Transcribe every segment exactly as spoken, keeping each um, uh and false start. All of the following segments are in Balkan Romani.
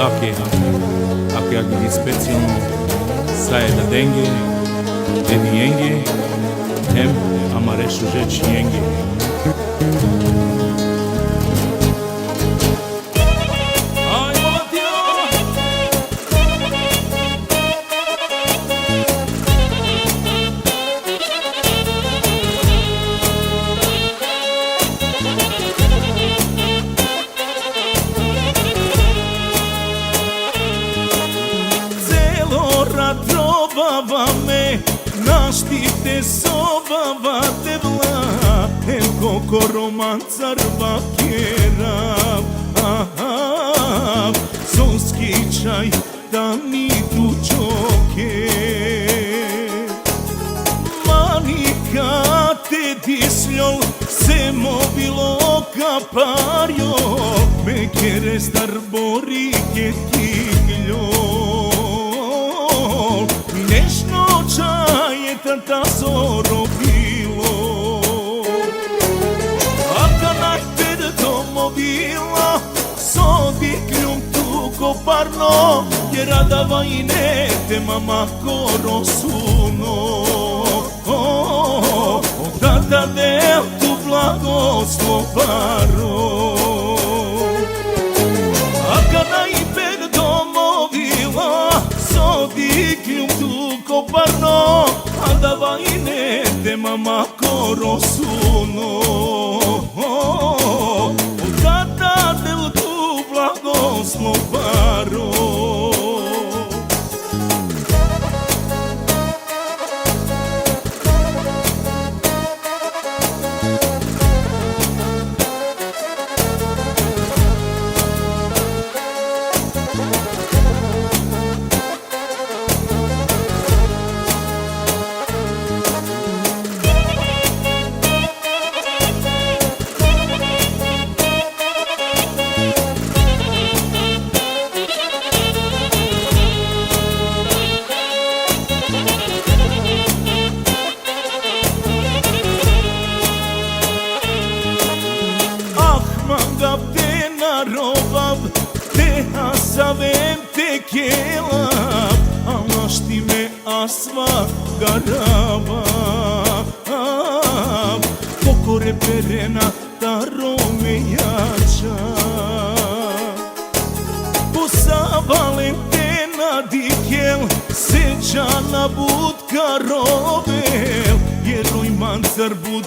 Ake, ake agidi specijalno sa e dadenge, e dijenge, hem amare šuže čhijenge. Ajmo, Matija! Celo rat robava me, našti te sovava te vla, hem kokoro mancar vakerav, aha, soski čhaj tani tu čoke. Mani kate disljol, se mo bilo kaparjo, me kerestar bori ke tikljol. Nešto čhaje tata so robilo. Akana i perdo mo bilo, so dikljum tu ko parno, jer adava ine te mama koro suno. O, o tata del tu blagoslovaro. Akana i perdo mo bilo, so dikljum tu ko parno, adava ine te mama koro suno. O tata del tu blagoslovaro. Ah, mangav te na rovav, te hasavem te kelav, a našti me asva garava. Kokore perena taro me jača. Ko sa valem te na dikhel, se džana but ka rovel, jer oj mancar but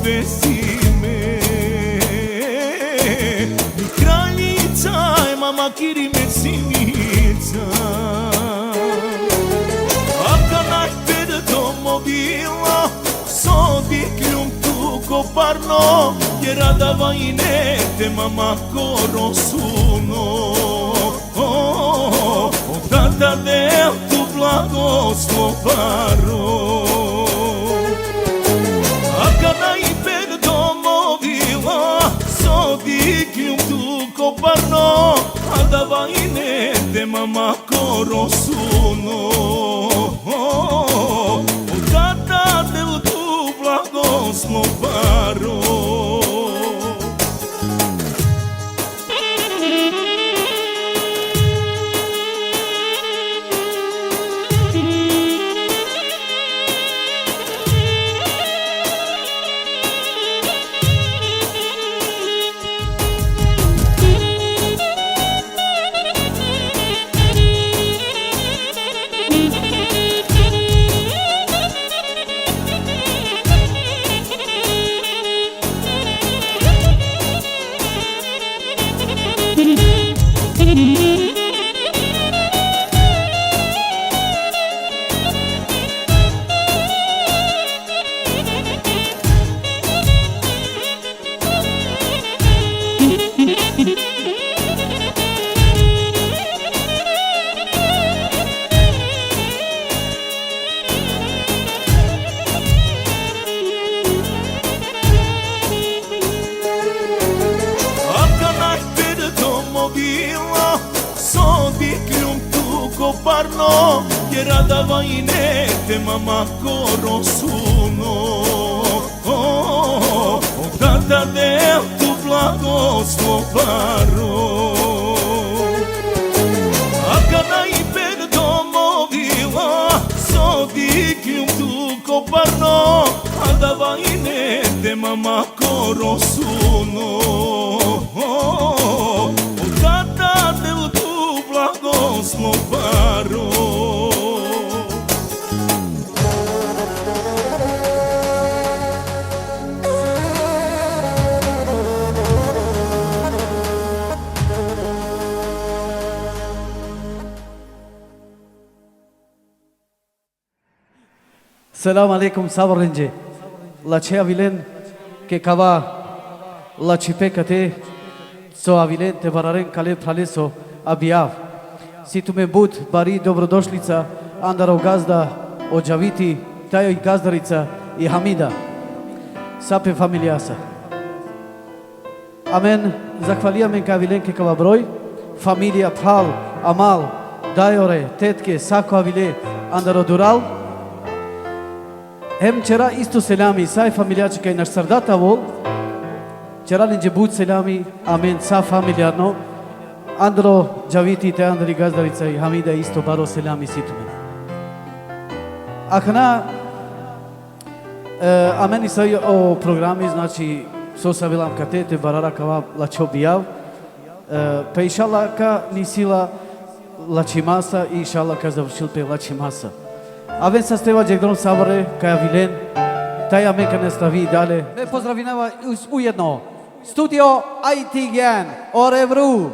vesime. Mi kraljica e mama kiri me sinica. Akana i perdo mo bilo, so dikljum tu ko parno, jer adava ine te mama koro suno. O, o tata del tu blagoslovaro. Akana i perdo mo bilo, so dikljum tu ko parno, adava ine te mama koro suno. O tata del tu blagoslovaro. Akana i perdo mo bilo, so dikljum tu ko parno, jer adava ine te mama koro suno. O, o tata del tu blagoslovaro. parno, adava ine te mama koro suno. O tata del tu blagoslovaro. Selam alejkum, sabor lenđe. Lačhe avilen ke kava lačhipe kate, so avilen te bararen kale phraleso a bijav. Si tumen but bari dobrodošlica andar o gazda o Džaviti, taj i gazdarica i Hamida. Sa pe familijasa. Amen, zahvalija amen kaj avilen ke kava broj, familija, phral, amal, dajore, tetke, sa ko avile andar o dural. Hem ćera isto selami, sa e familijaće kaj naš sardata vol, ćera lenđe but selami, amen, sa familijarno, andar o Džaviti, te andar i gazdarica i Hamida isto baro selami si tumen. Akana E, amen isi o programi, znači, so sa avilam kate te barara kava lačho bijav. E, pe inšallah ka nisi la lačhi masa, inšallah ka završil pe lačhi masa. Aven sasteva džegdrom sabore, kaj avilen, taj amen ka nastavi i dalje. Me pozdravinava us-, ujedno. Studio I T G N, o Revru.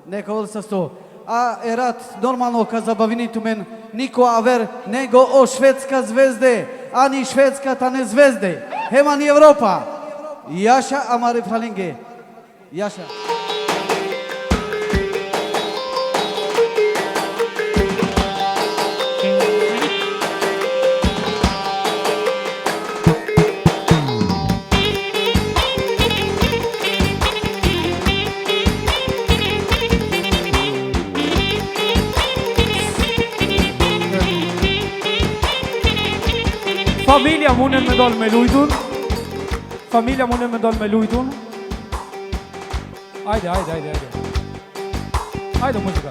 Neka ovel sasto. A erat, normalno, ka zabavini tumen niko aver nego o švedska zvezde, ani švedska tane zvezde, hem ani Evropa. Jaša amare phralenge. Jaša. Familija, munen me dol me lujdun. Familija, munen me dol me lujdun. Ajde, ajde, ajde, ajde. Ajde, muzika.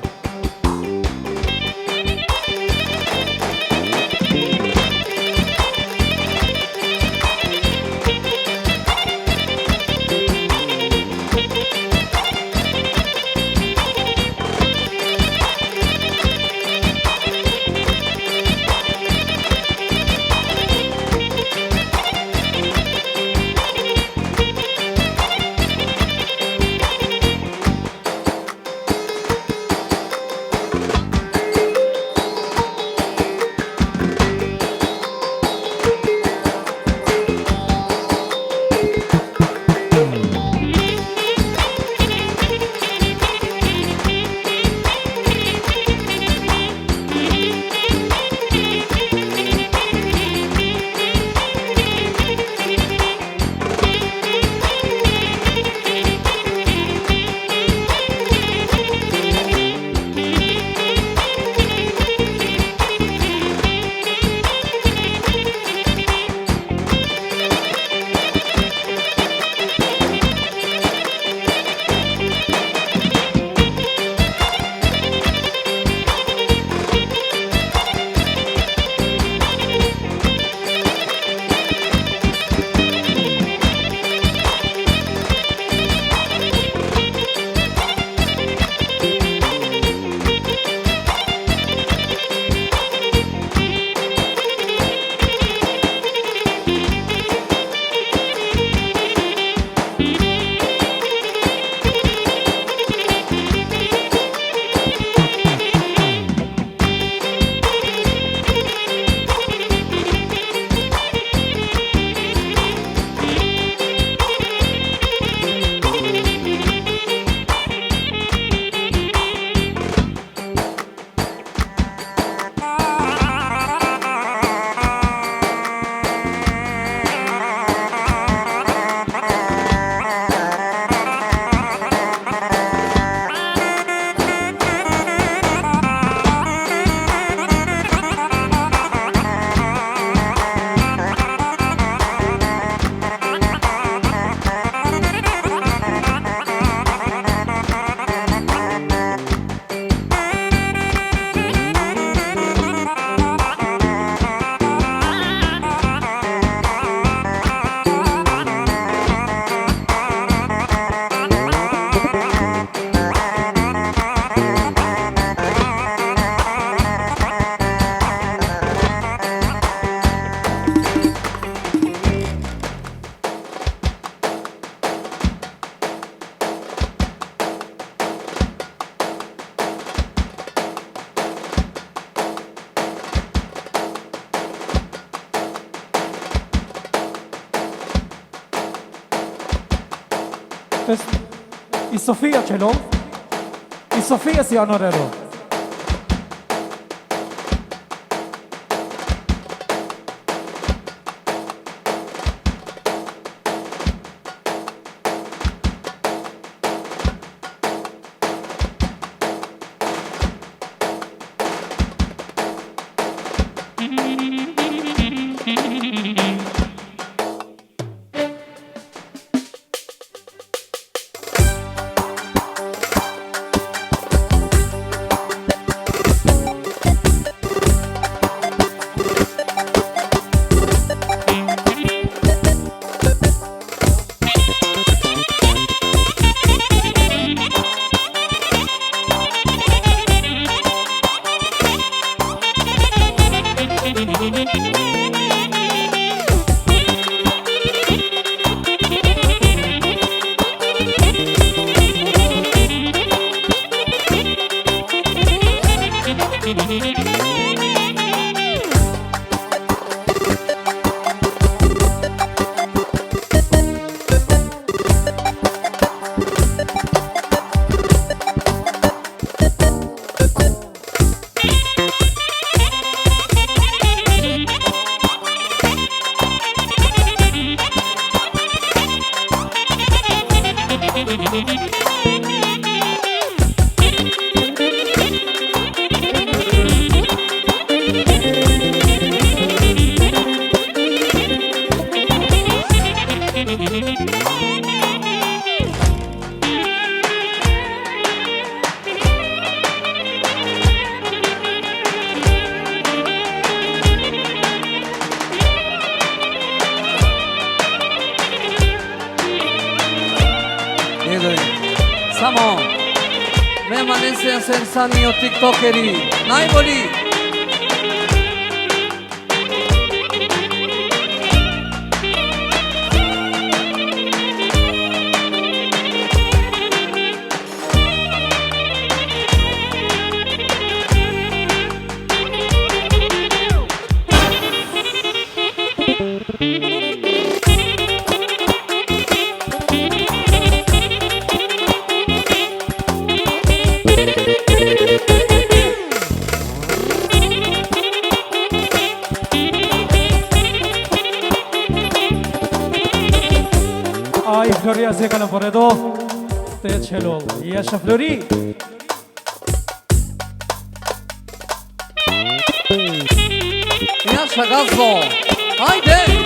Pes-, i Sofia Celol. I Sofia si anorelo. Samo, nema nesreća, sem sani o tiktokeri. Najbolji. Ai, Floria, se cala por edo. Te celo. Yaşa Flori. Yaşa Gazo. Haydi.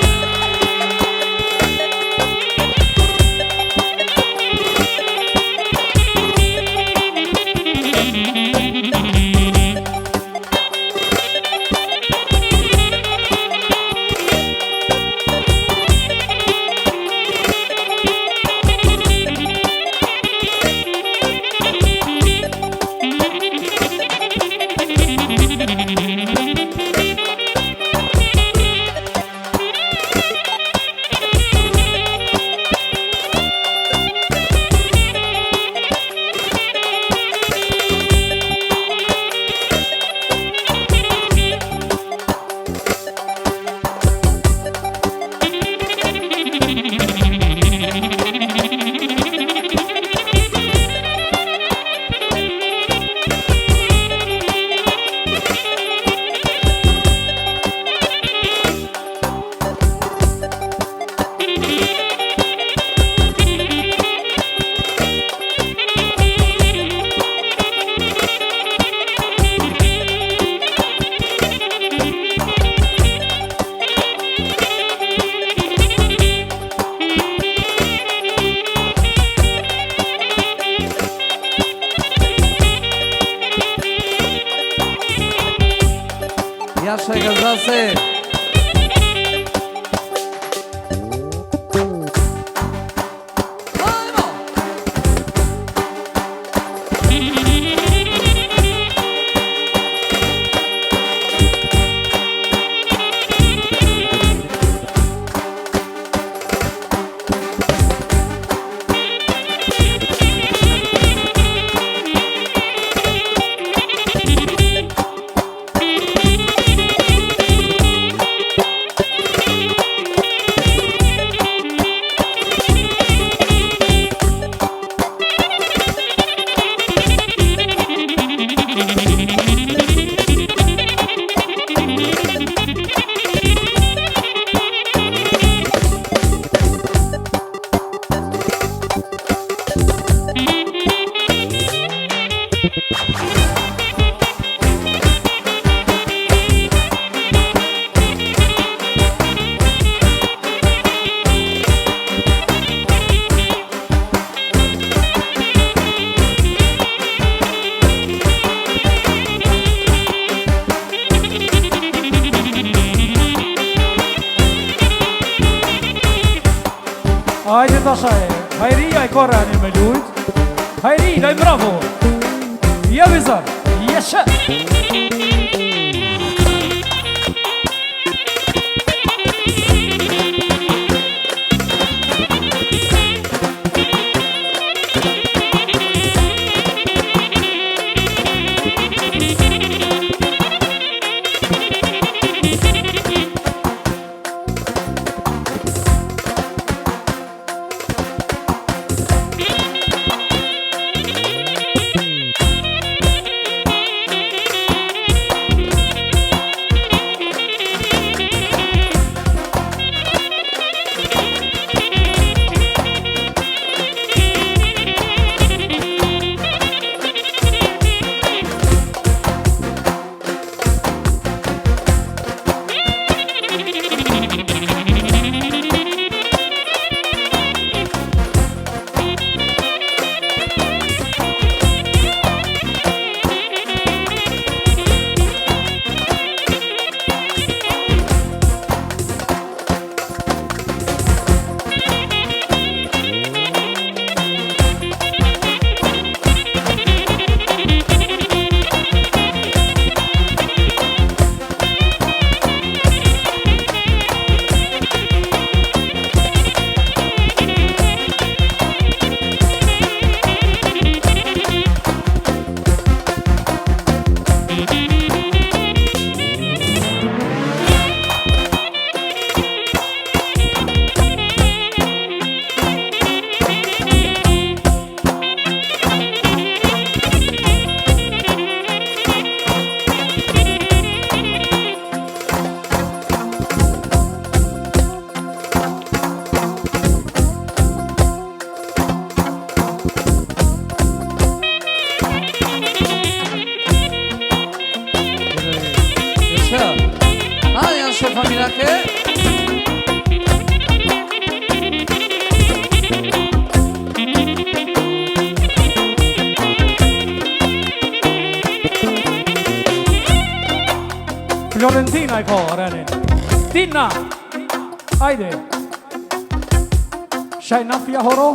Yaşa Gazase. Ajde tash e, hajri, aj ka rani me lujt. Hajri, daj bravo. Ja vizar, jeshe. Jeshe. Ha, janë shef familja ke? Florentina i ka, Renin. Tina. Ajde. Shaj nafja horo.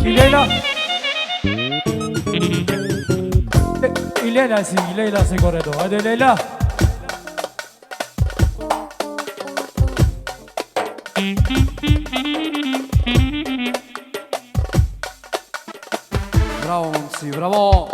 I Lejla. I Lejla si, i Lejla si corre todo. Hajde, Lejla. Bravo, momci, bravo.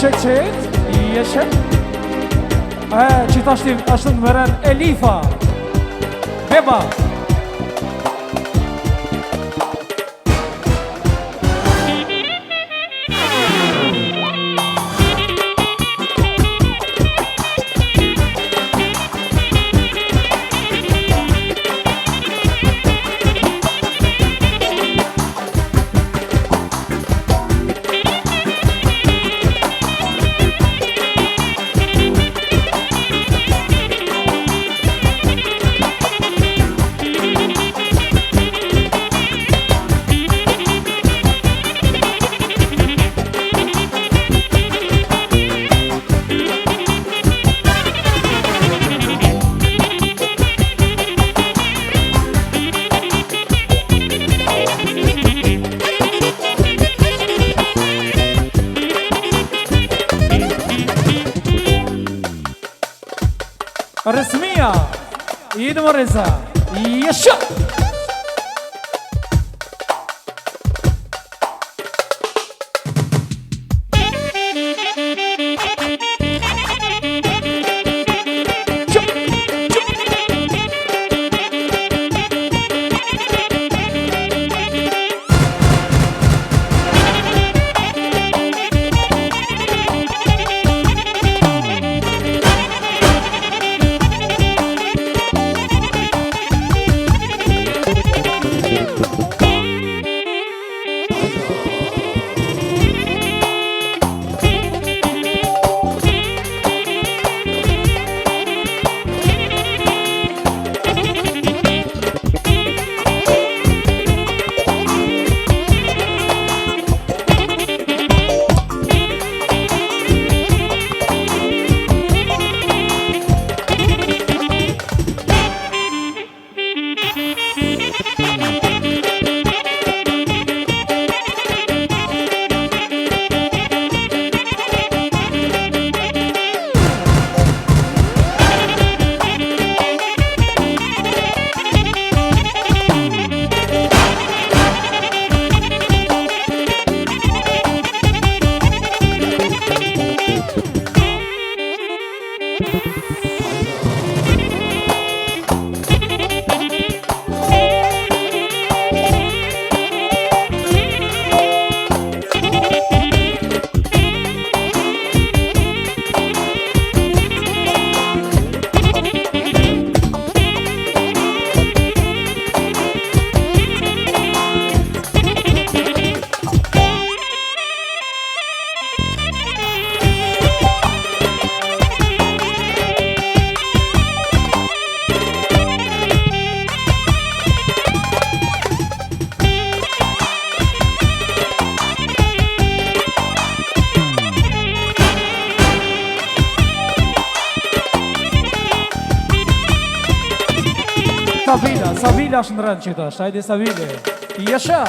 Çek, çek. Yaşa. E, çitaştim, aşın veren Elifa. Beba. Resmija, idemo Reza. Ješa. Savila, Savila është në rënd që tash, ajde Savile. Jasha!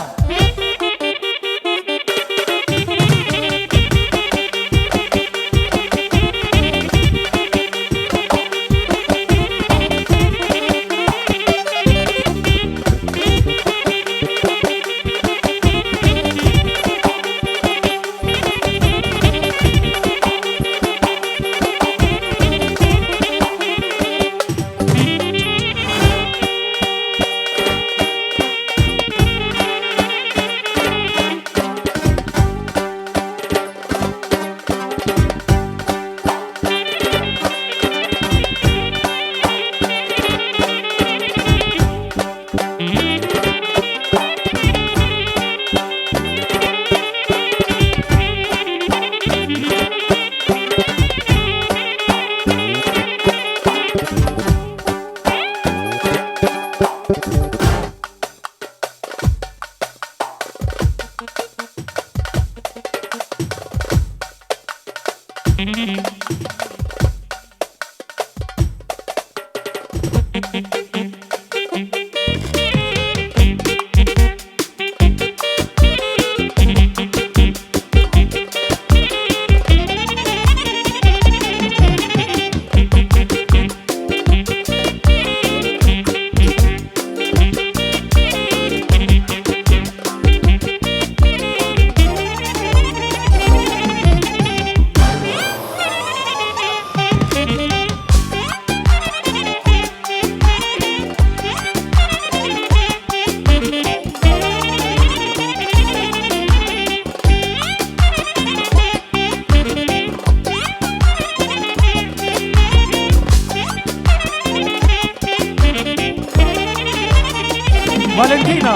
Valentina!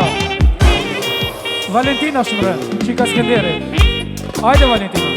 Valentina është më rëndë, Qika Skenderi. Ajde, Valentina!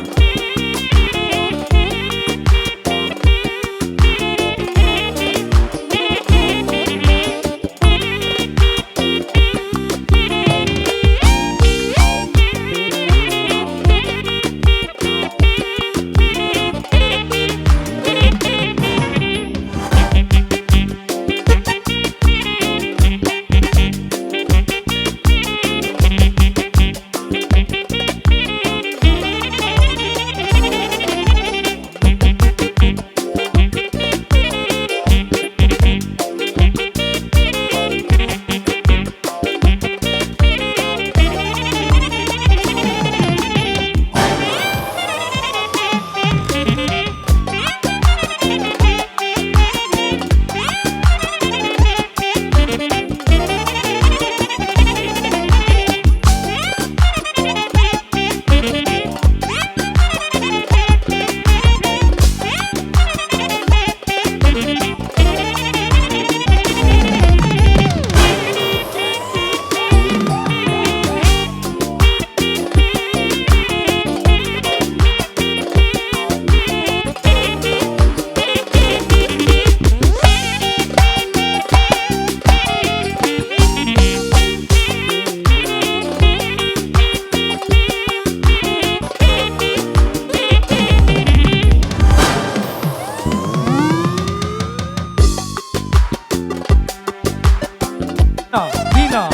Dina, Dina,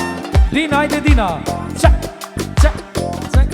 Dina, ajde Dina. Qa, qa, qa, qa.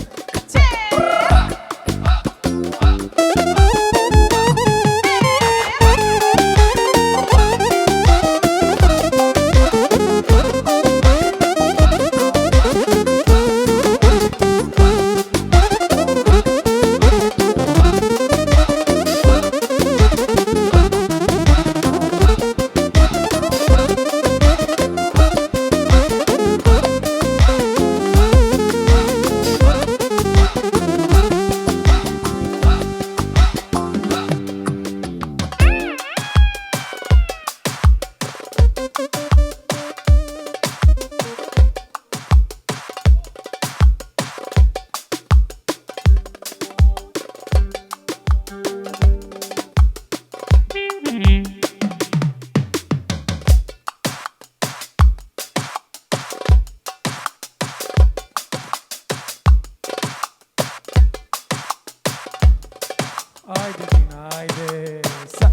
Ajde, Dina, ajde. Sa.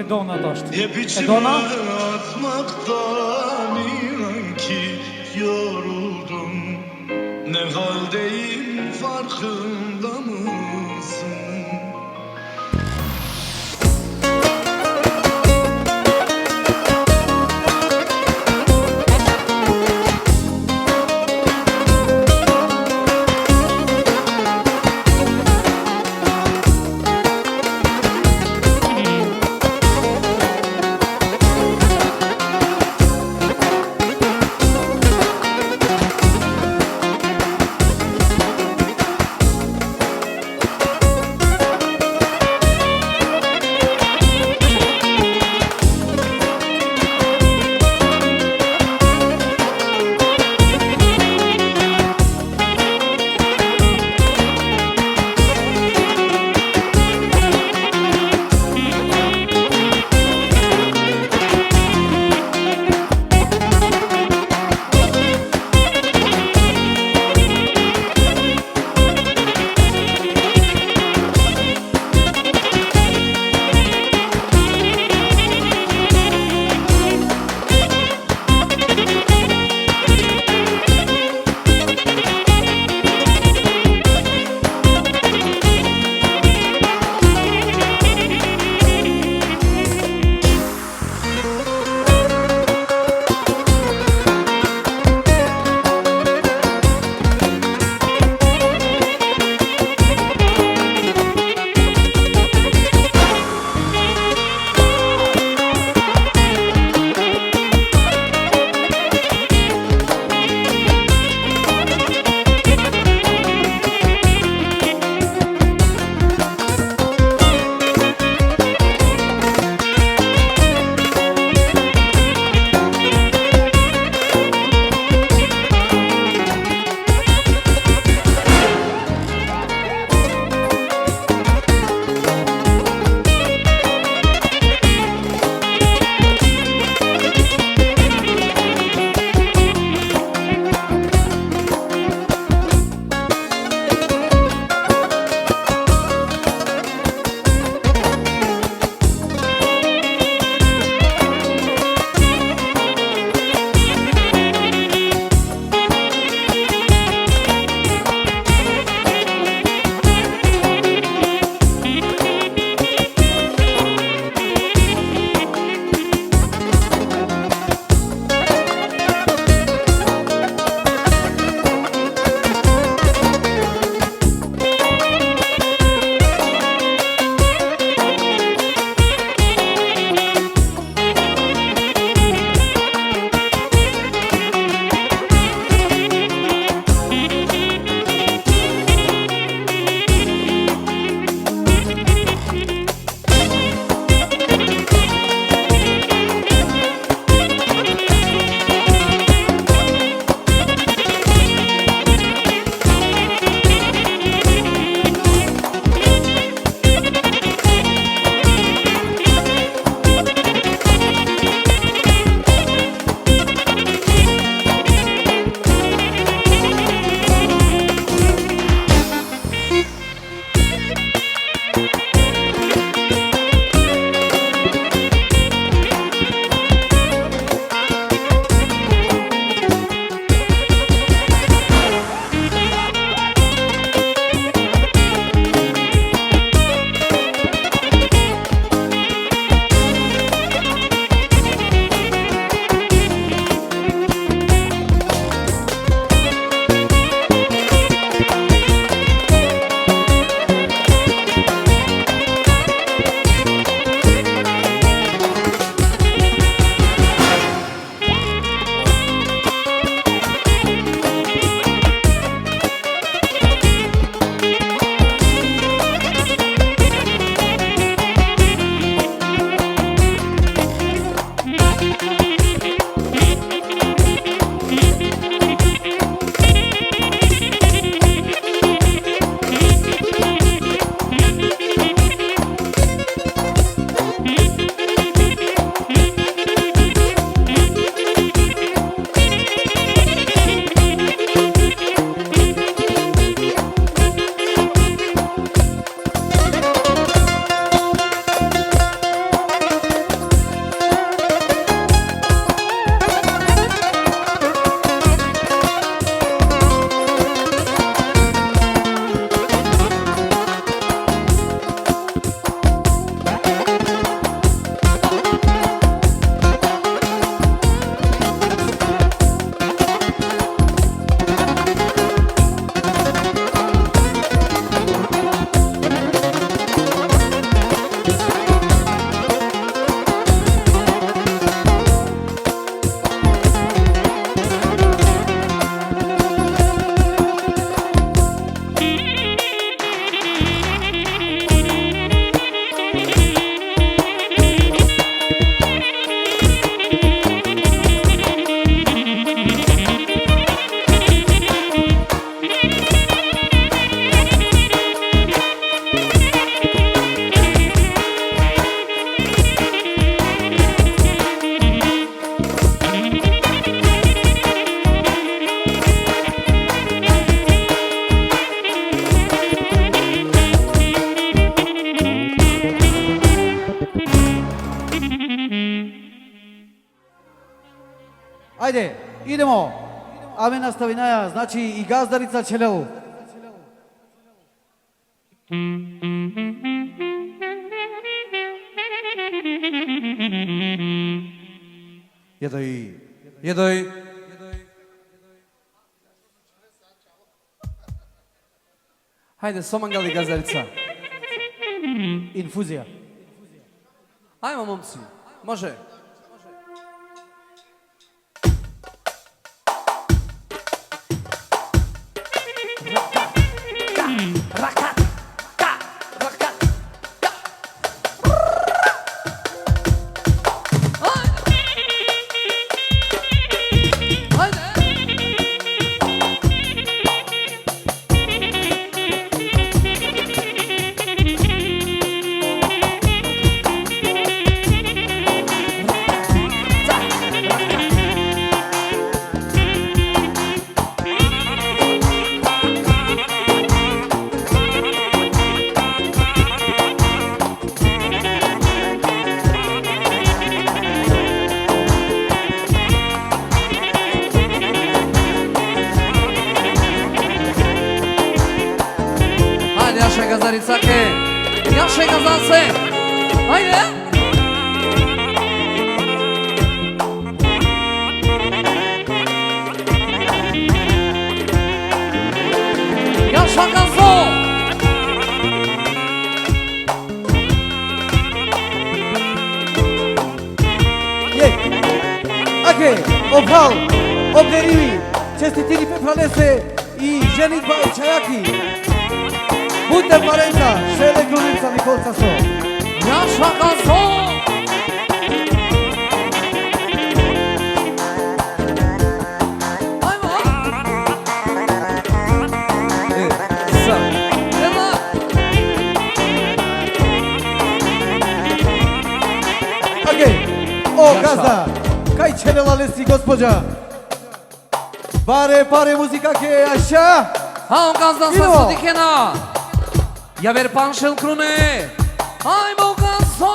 Edona dost. Hep içime Edona. Atmaktan inan ki yoruldum. Ne haldeyim farkında mısın? Ajde, idemo. Amen nastavinaja, znači i gazdarica će lel. Jedoj, jedoj. Hajde, so mangali gazdarica. Infuzija. Ajmo, momci, može. Hajde, jaše gazdaricake. Jaše gazdance. Hajde. Jaša gazdo. Jek. Ake, o phral, o plerimi, čestitini pe phralese i ženitba e čhajaki. But e parenca, šel e krunenca, Nikolca so. Jaša gazdo. Ajmo. E, sa. Ela. Okej. O, jaša. Gazda. Kaj ćerela lesi gospođa? Bare, bare muzikake, jaša. A o gazda sa. Idemo. So dikhena. Javer panšel krune. Ajmo, gazdo.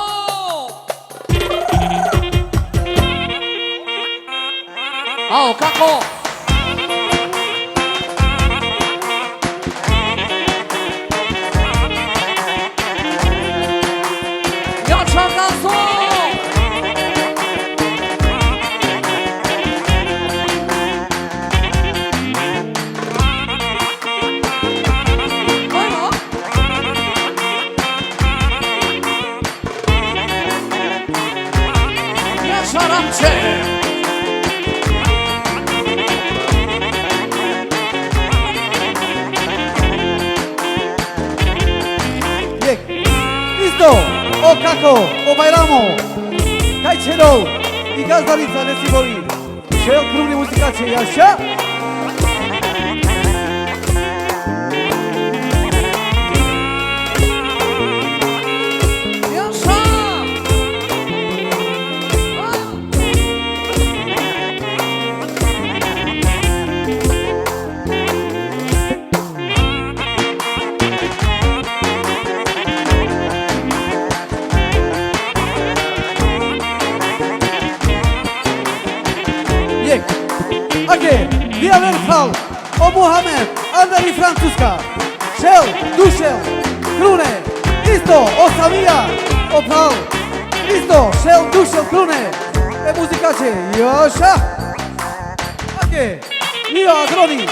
Ao, kako? Jaša gazdo! Ajmo! Jaša Ramče! Jek. Isto, o kako, o Bajramo. Kaj ćerol, i gazdarica lesi bori. Šel kruni muzikaće, jaša. Jaša. Jek. Ake, vija ver phral, o Muhamed, andari Francuska. Šel, dušel, krune. Isto, o Samija, o phral. Isto, šel, dušel, krune. E muzikaće, jaša. Ake. Io, Agroni,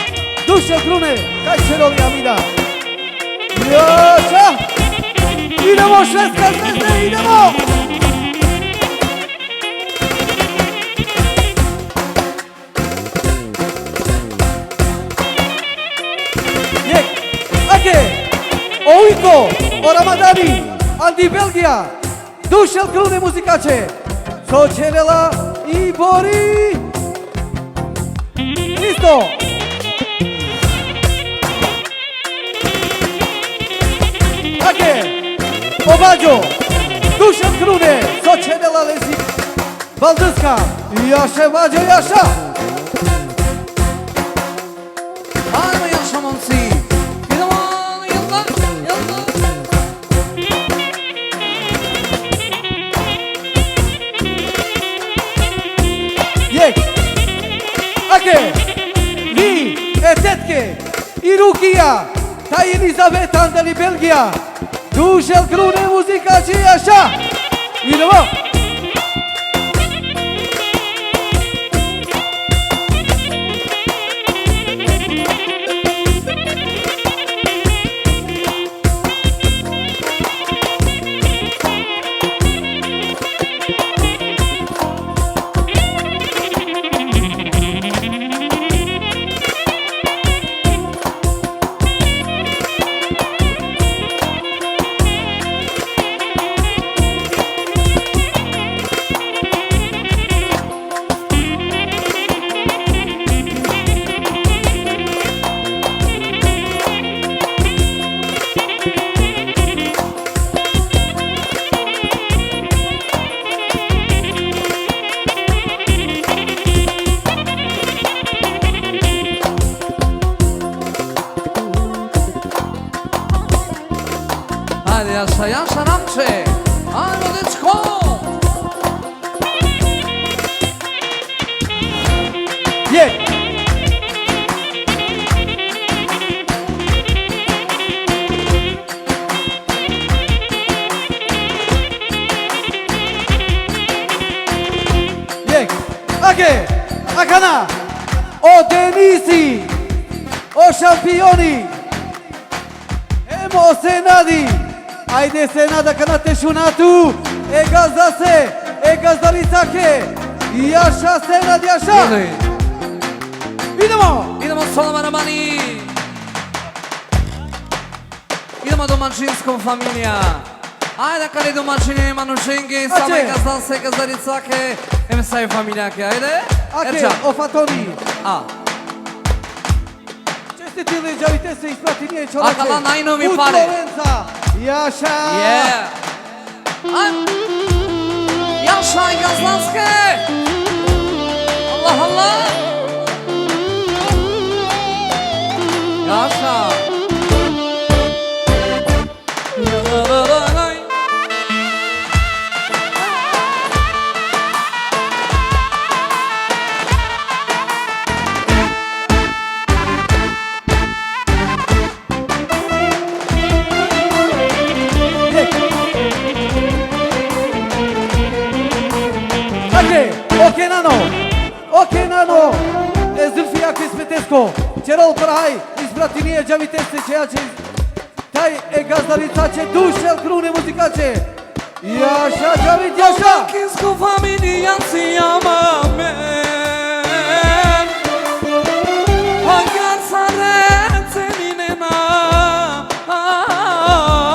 dušel krune, kaj ćerol, Amida. Jaša! Idemo, Švedska zvezde, idemo! Jek, ake, o Ujko, o Ramadani, andi Belgija, dušel krune muzikaće, so ćerela i bori. Isto. Ake, o Bađo, dušel krune, so ćerela lesi Balduska, jaša Bađo, jaša. Ajmo, jaša, momci. Idemo, idemo, idemo. Jek. Vi, e tetke, i Rukija, taj Elizaveta andali Belgija. Dušel krune muzikači, jaša. Idemo. Ajde, jaša, jaša, Ramče. Ajmo, dečko. Je. Je. Ake, akana. O Denisi. O šampioni. Hem o Senadi. Ajde, Senada, kana te šuna tu. E gazdase, e gazdaricahe. Jaša, Senad, jaša. Idemo. Idemo, Solomon Romani. Idemo, domaćinsko familija. Ajde, akale domaćini, manušenge, same gazdase, gazdaricahe, hem sa e familijake, ajde. Ake, Erča. O Fatoni. A. Čestitili džavitese, ispratini e čorake. Akala najnovi pare. Ut Lorenca. Jaša. Yeah. Aj. Jaša, gazdanske. Allah, Allah. Jaša. Ake, o Kenano, o Kenano, e Zulfija Kismetesko, ćerol prhaj, ispratini e džaviteste, čeja će taj e gazdaricaće, dušel krune muzikaće. Jaša, džavit, jaša. Kinsko familija si amamen. Agar sare cenine na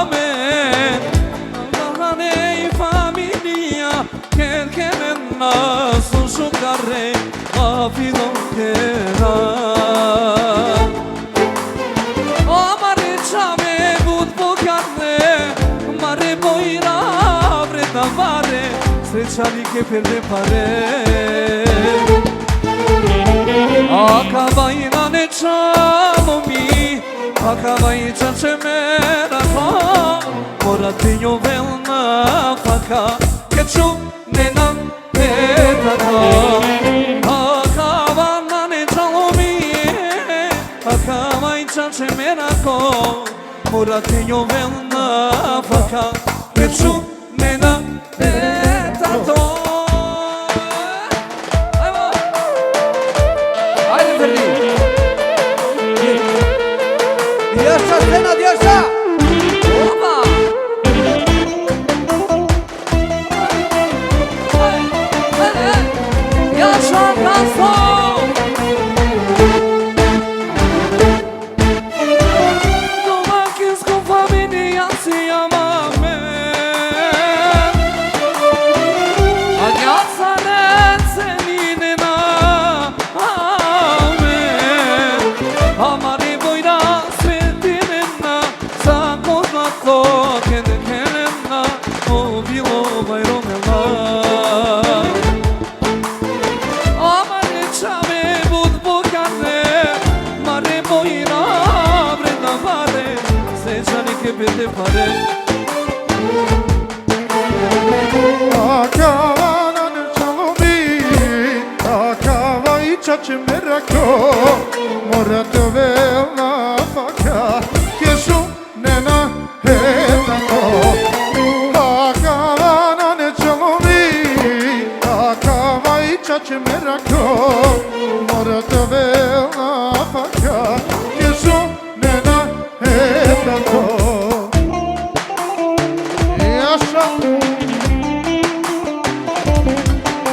amen. Allahane familija, ker kenen na su šukare, afi do kera. Amare čhave but bogate, mare bojra vredna vare, srećanike perde pare. Akava i nane čhavo mi, akava i čače merako, mora te jovel nafaka, ked šunena e tata. Akava nane čhavo mi, akava i čače merako, mora te jovel nafaka, ked šunena e tato. Ajmo. Ajde, Ferdi. Jaša, Senad, jaša. Opa. Jaša, Gaso. Domaćinsko familija si amamen. Adjaca ne cenine na amen. Amari vojra svetine na, sako zlato ked kenen na, o bilo bajromela. Amare čhave but bogate, mare bojra vredna vare, srećanike perde pare. Akava nane čhavo mi, akava i čače mera Ko mora te vela faka, ke su nena he tanto. Akava nane chalomi, akava i chache merako. Mora te vela faka, ke su nena he tanto. Jaša.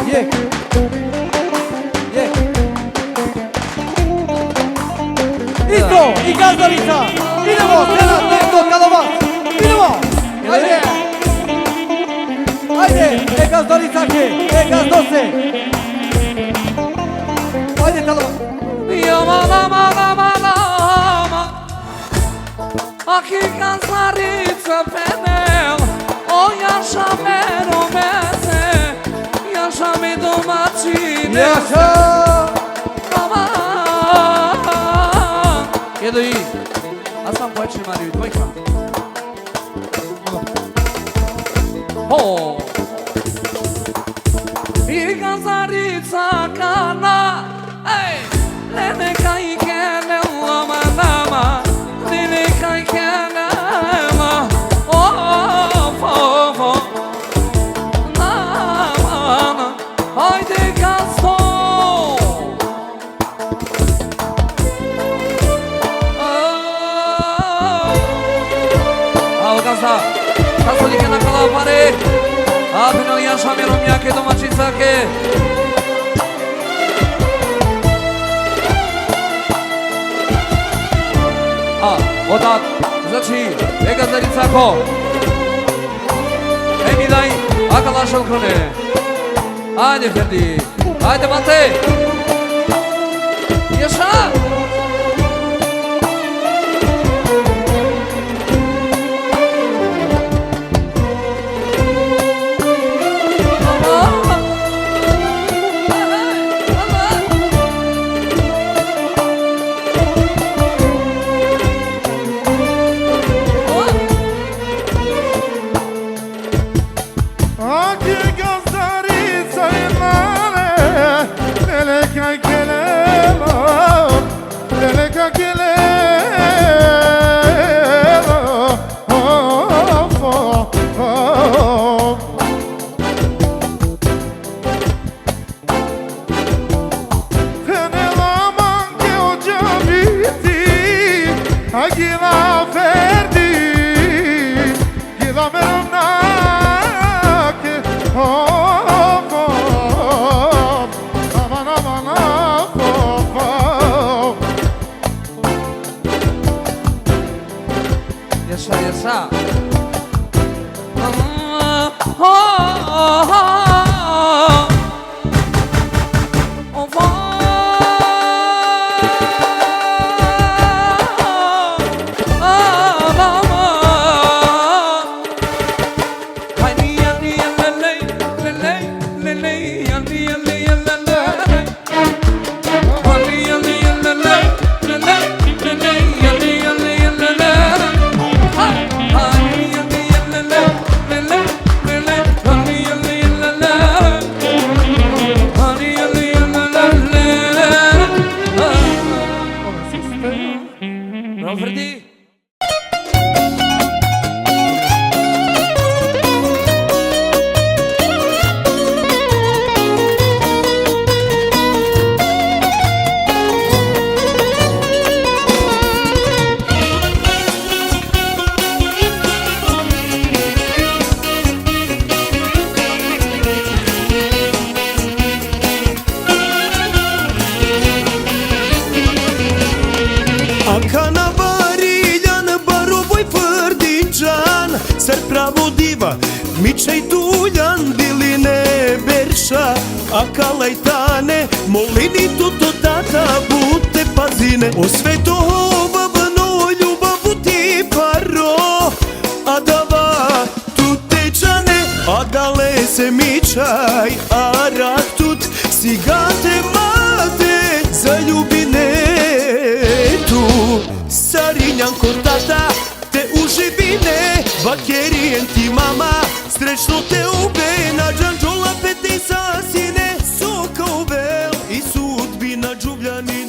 Je. Je. Isto, i gazdarica. Idemo, Senat, Neto, Kalovac. Idemo. Ajde. Ajde, e gazdarica ke, e gazdose. Ajde, Kalovac. Jama, lama, lama, lama. Aki gazdarica penel, o jaša mero meze, jaša mi domaćine. Jaša! Aman! Jedo i, a sam počne Mariju, dvojka. Ho! I gazdarica kana, ej! Lele kaj kele lama lama, lele kaj kele lama, o, o, o, o. Lama, lama, hajde gazdo. Alo gazda, ka solike na kala pare. A penal jaša mero mjake domaćica ke. A, odat, znači, e gazdarica ko. E mi daj, akala šel krone. Ajde, Ferdi. Ajde, Mate. Jaša. Aki gazdarica i male, lele kaj kelelo, lele kaj kelelo, o, o, o. Fenela mange o džabiti, agila verdi, gila meronake, o, o, o, aman, aman, o, o, o. Jaša, jaša. Bravo, Ferdi. Akana bariljan baro Vojvrdinđan, sar pravo diva, mičaj duljan diline berša, akala i tane, molini tut o Tata but te pazine, o sveto hovavno ljubav ti paro, adava tut te džane, adalese mičaj arakh tut, sigate mate zaljubine tu. Sarinjan ko Tata te uživine, vakerien ti mama, srećno te oven, a džanđola pe te sasine, so ka ovel i sudbina džuvljanine.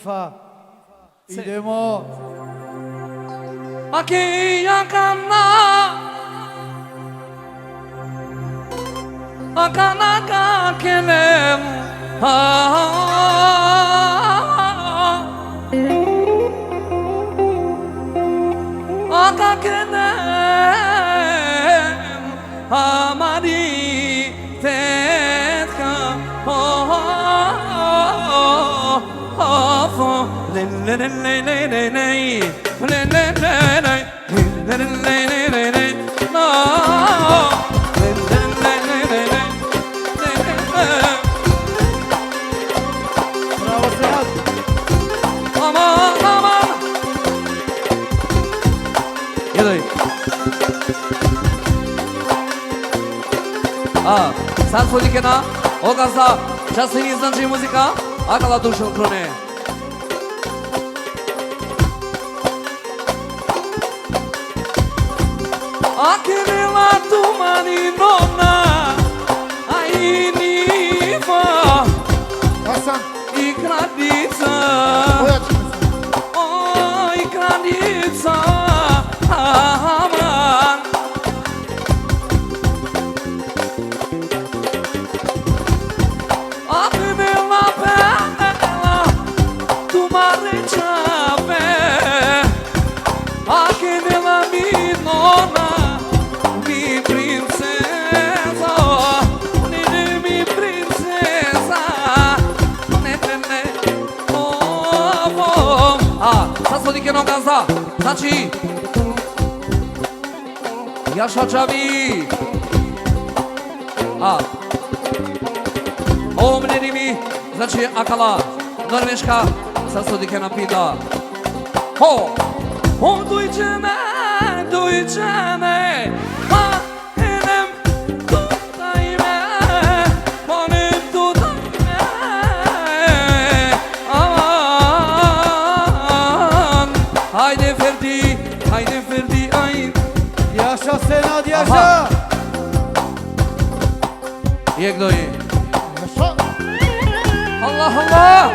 Pa. Idemo. Aki akana, akana ka kelem. Ah, aka kelem. Amari tetka. Oh, oh, oh, oh, oh. Le, le, le, le, le, le, le. Le, le, le, le. Le, le, le, le, le, le. No. Le, le, le, le, le, le. Le, le, le. Bravo, Sead. Aman, aman. Jedoj. A, sad so dikena, o gazda, čas i, znači, muzika, akala dušel krune. Akenela tumani nona, a i nifa. Hasan. I kraljica. Ojačimo se. O, i kraljica. Aman. Akenela penela tumare čape. Akenela mi nona, mi princeza, ne, ne, mi princeza, ne, ne, ne, o, o. A, sad so dikena o gazda, znači, Jaša Čavi. A, o mnenimi, znači, akala, Norveška, sad so dikena pinda. Ho! Ho, dujčene, dujčene, ma, enem, tutaj me, ma, enem, tutaj me. Aman, hajde Ferdi, hajde Ferdi, ajde. Jaša Senad, jaša. Aha. Jekh, doj. Jaša. Allah, Allah.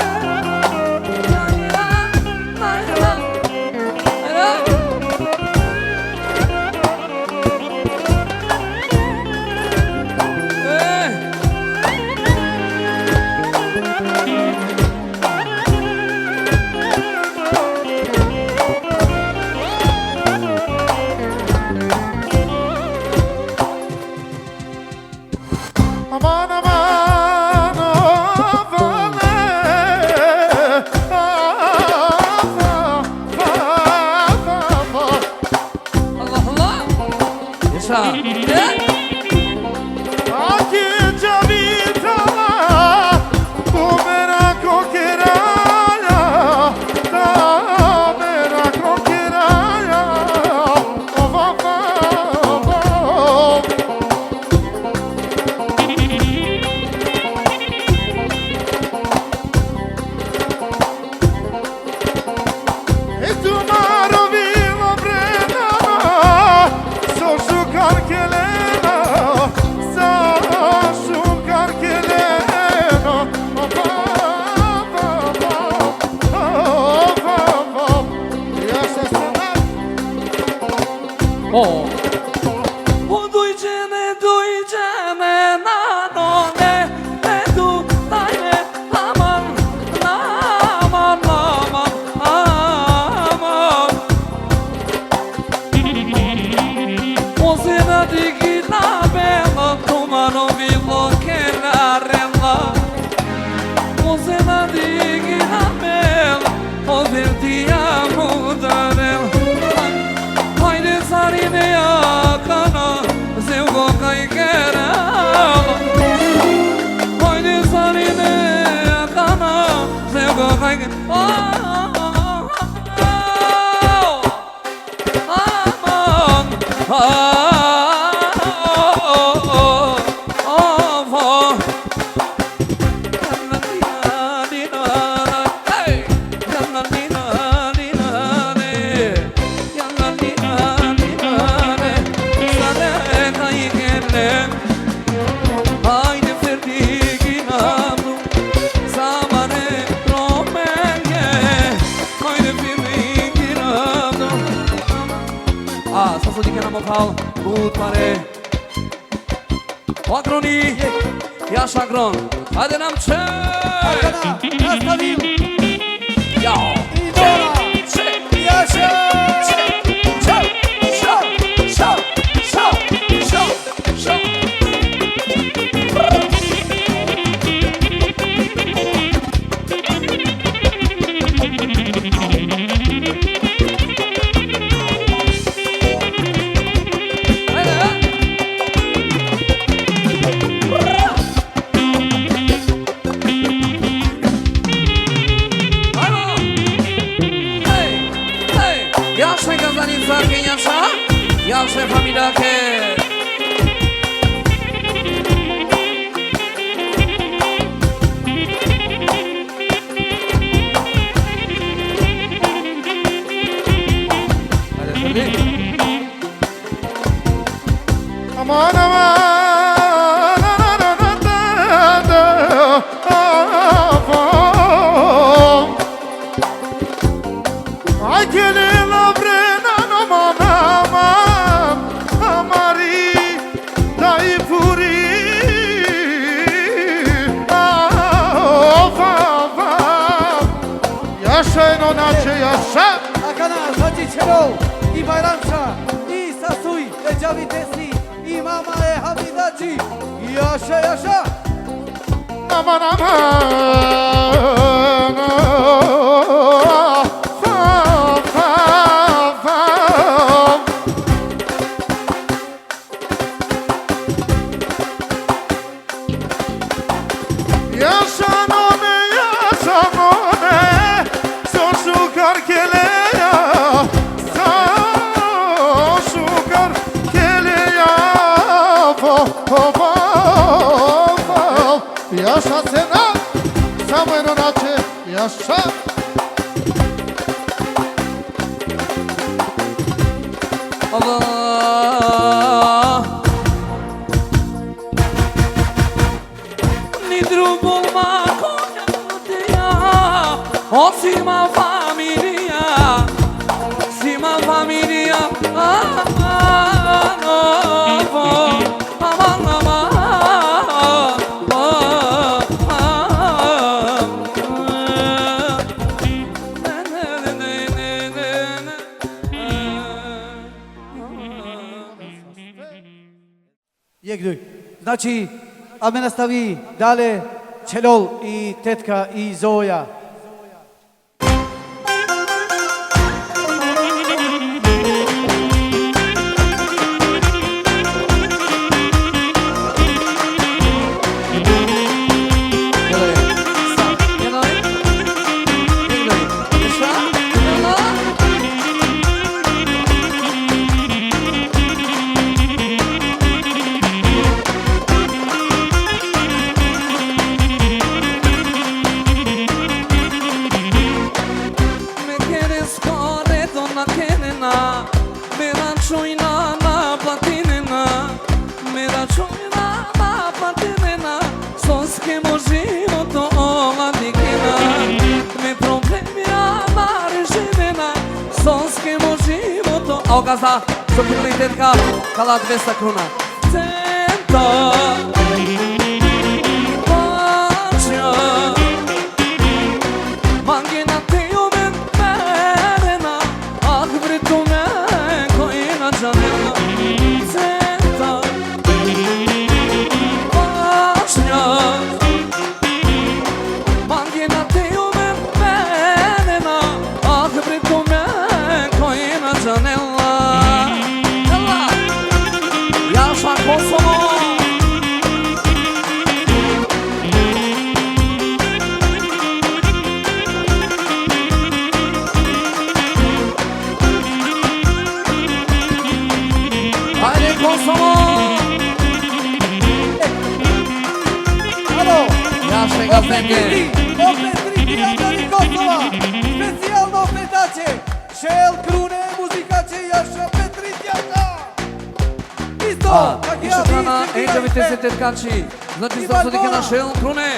Aman, aman, o vale, a, a, a, a, a. Allah, Allah. Jaša. E? Aki čavita, tu mera kokeraja, ta mera kokeraja. O, o, o, o. E tumaro vilo brena, so šukar kelena, so šukar kelena. Pa, pa, pa, pa, pa, pa, pa. Jaša Senad. O. O dujčene, dujčene, nano, ne, ne, tu, taj, ne, aman, aman, aman, aman. O Senad dikhi na bela, tumaro vilo kenarela. O Senad dikhi na bela, o Ferdi ja mudarel. Hajde sarine akana, zeugo kaj kerel. Hajde sarine akana, zeugo kaj kerel. Aman, aman. Sa so dikhe na mo phal, but pare. O Agroni, jaš Agron. Hajde nam će! Akana, nastavim. Jao. I Nora. Jaša. Ajmo! Hej! Hej! Jaše gazdanica, Kenjaša, jaše familijake. Ajde, Srbi. Aman, aman, aman, aman, aman, aman. Aj, kele la vrena no mana, amari dai puri. Ava, ava. Jaša, eno nače, jaša. Akana, znači, ćelo i Bajramša, i Sasuj, e Džavitesi, i mama e Hamidači. Jaša, jaša. Aman, aman. Fa, fa, fa. Jaša none, jaša none, so šukar keleja, so šukar keleja, po, po, po, po. Jaša cena, samo eno nače, jaša. Allah. Ni drugo lako ja, osim a familija, osim a familija, a, a, a, a, a, a, a, a, a. Jek, duj. Znači, a me nastavi dalje, Čelol i tetka i Zoja. Me kere skore do na kere na, me račujna na platine na, me račujna na platine na, soske mo životo oladikena, me problemija na rešimena, soske mo životo. A o gazda, so pitali tetka, kala dvesta kruna. Tenta. Pačja. Mangena te omen merena, ah bre tu me koi na džanena. Tenta. Pačja. Mangena te omen merena, ah bre tu me koi na džanena. Ela. Jaša Kosovo. Ajde, Kosovo! Alo! Jaše gazdenge. Opet tri, opet tri, Adari Kosova. Specijalno petače. Šel Krune, muzikače, Jaša Petrić, Jaša. Isto, a, kak isto ja, strana, isto, e, džavitesi tetkači. Znači, isto so dikhe na Šel Krune.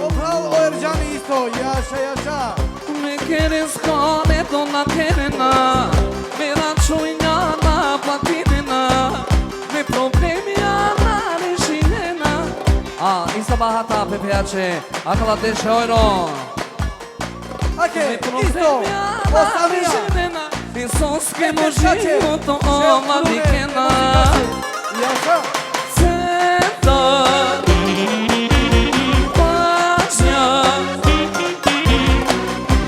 O phral o Erdžani isto, jaša, jaša. Me kere skone do na kere na, me Bahata pe pejače, akala deset euro. Ake, isto, osamina. Isonske mo životo ova vikena. Jaša. Centar. Pažnja.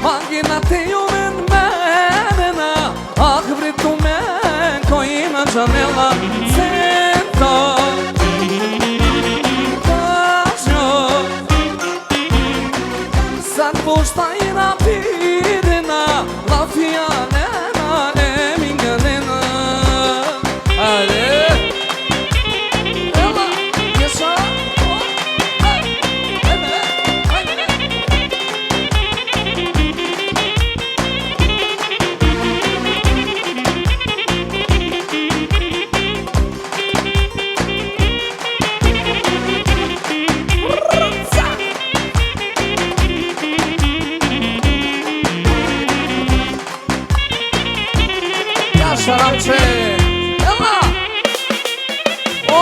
Mangena te joven menena. Ah, vre tumen koj na džanela. Centar. Pažnja. Sad pošta i na pidena, lafija nena, ne minganena. Ajde. Ela, ješa. Ajde, ajde. Ja šaramče. Ela. O.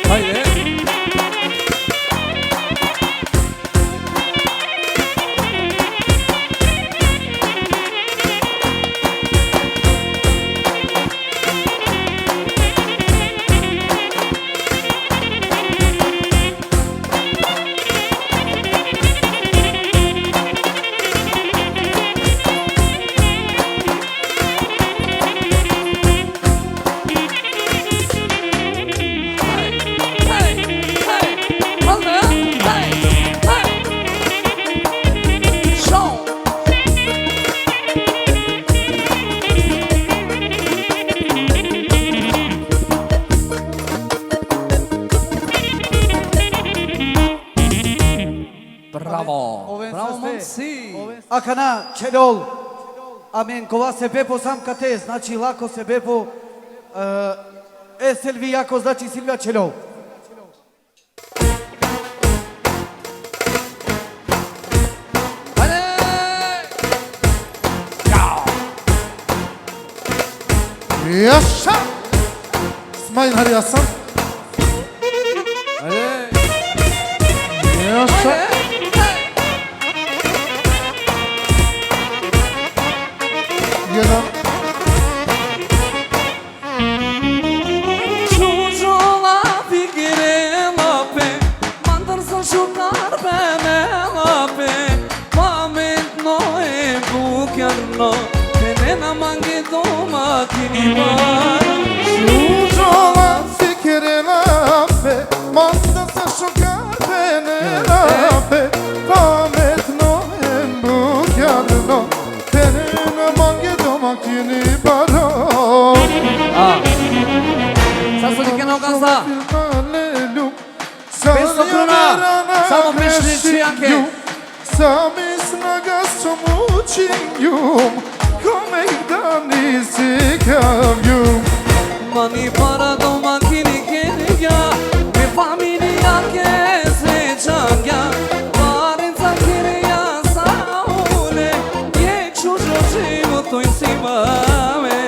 Hajde. Bravo. Oven Bravo, saste. Momci. Oven saste. Akana Čelol. Amen kova sebepo sam kate, znači lako sebepo, e, e Silvijako, znači Silvija Čelol. Hajde! Ćao! Jaša! Smajl, hari Hasan. Ajde. Jaša. Ajde. Jedan. Čuđola fikirela pe, mandar sa šukar penela pe, pametno em bukjarno, te nena mange domaćini baro. Čuđola fikirela pe, mandar sa šukar penela pe, pametno em bukjarno, te nena mange domaćini baro. A. Sar so dikhena o gazda? Petsto kruna. Samo pešličijake. Sa mi snaga so mučingjum, ko me dani sikavgjum. Mani para domaćini kergja, me familijake srećangja, parenca kergja sa ule, jekh čuđo životo isi mame.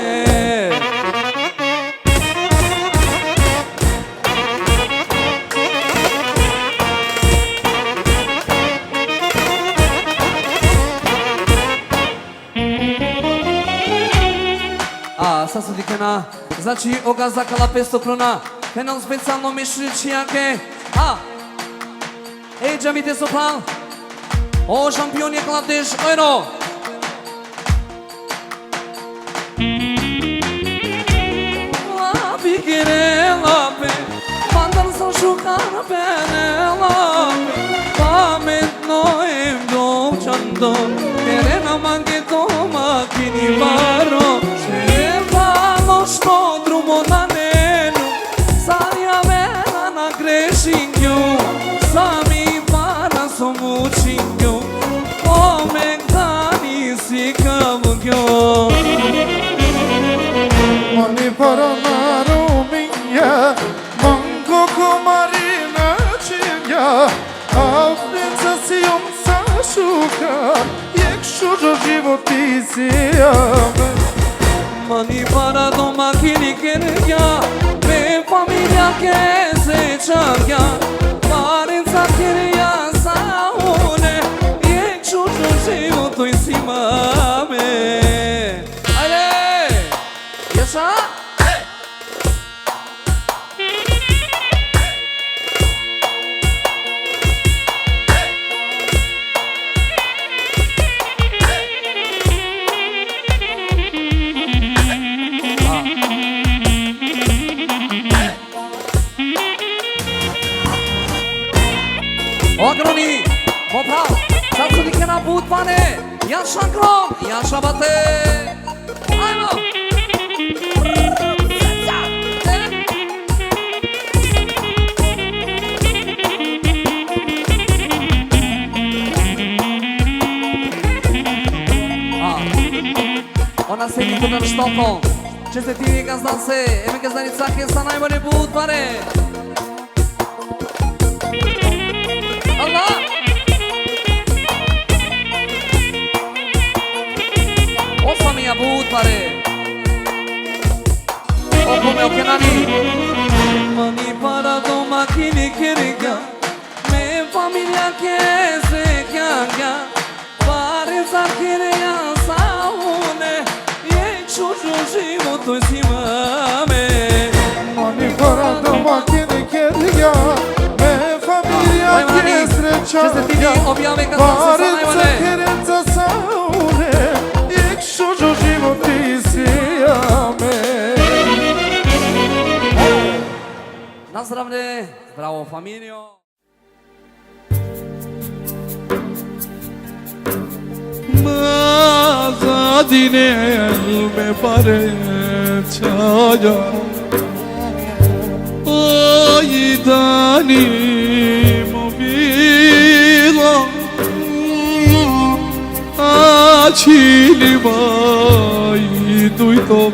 A, sar so dikhena, znači, o gazda akala petsto kruna, penal specijalno Mišrićijake, a, ej, džamite so pral, o šampioni akala deš euro. Fikirela pe, mandar sa šukar penela pe, pametno em dovčando, te nena mange domaćini baro, e palo što drumo na nenu, sa javena na grešingju, sa mi para so mučingju, o me dani sikavgjum. Mani para na Romija, mango ko marina čivja, avnica sijum sa šukar, jekh čuđo životi sijam. Mani para domaćini kergja, me familija ke srećargja, parenca kergja sa une, jekh čučo životo isi mame. Ajde! Jaša! O Agroni, mo phral, sar so dikhena but pare, jaša Agron, jaša bate. Ajmo! A. Ona sedi tutar štoko. Čestitimi gazdase, em gazdanica, sa najbolje but pare. Allah! O Samija, but pare. O Kome, o Kenani. Mani para domaćini kergja, me familija ke srećargja, parenca kergja sa une, jekh čučo životo isi mame. Mani para domaćini kergja, me familija ke srećargja, čestitimi, objave gazdase, sa najbolje. Parenca kergja sa une, jekh čučo životo isi mame. Na zdravlje, zdravo familijo. Ma zadine me pare čaja, oj dani mo bilo, a čili ma i duj to,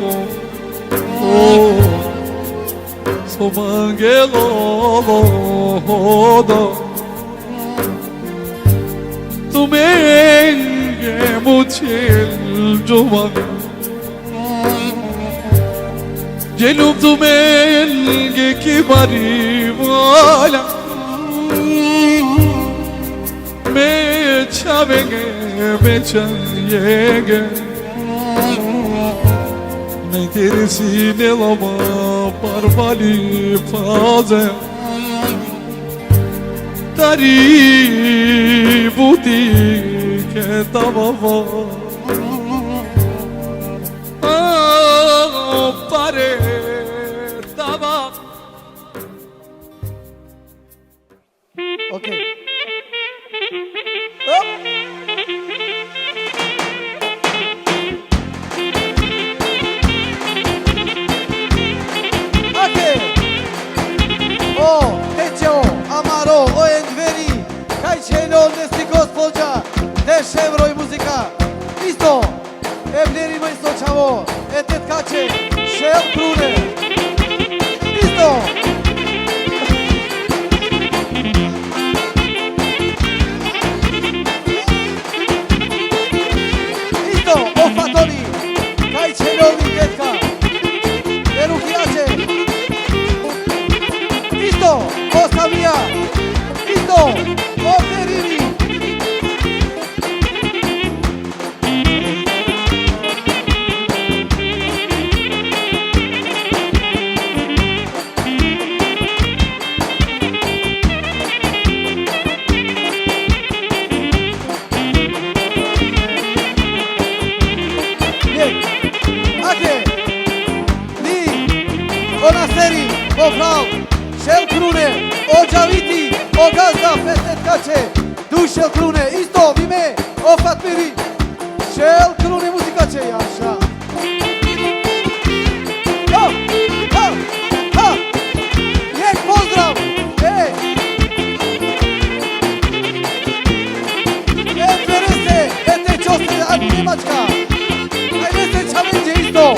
o, so mangelo hodo. Tumenge muchel jova, jelu tumenge ki bari wala, me chavenge, me chavenge. Nai teri sine lama parvali faze. Tari buti ke tava va. Ah, pare tava. Ok. Hop. Ok. O, teče o, amaro, o Enveri, kaj čhelo nesti gospođa, deš evro i muzika. Isto. E vleri ma isto čhavo, e tetkaće, Šel Krune. Isto. Isto, o Fatoni, kaj čhelo mi tetka. E rukijaće. Isto, o Samija. Isto, o Terini. Ake, ni, o Naseri, o fral, Šel Krune, o Džaviti, o gazda, festet kače, duj Šel Krune, isto, vime, o Fatmiri, Šel Krune muzika će jaša. Ha, ha, ha. Jek pozdrav. E. E, Perese, e, te čoste, a Njemačka. Ajde se čavenđe isto.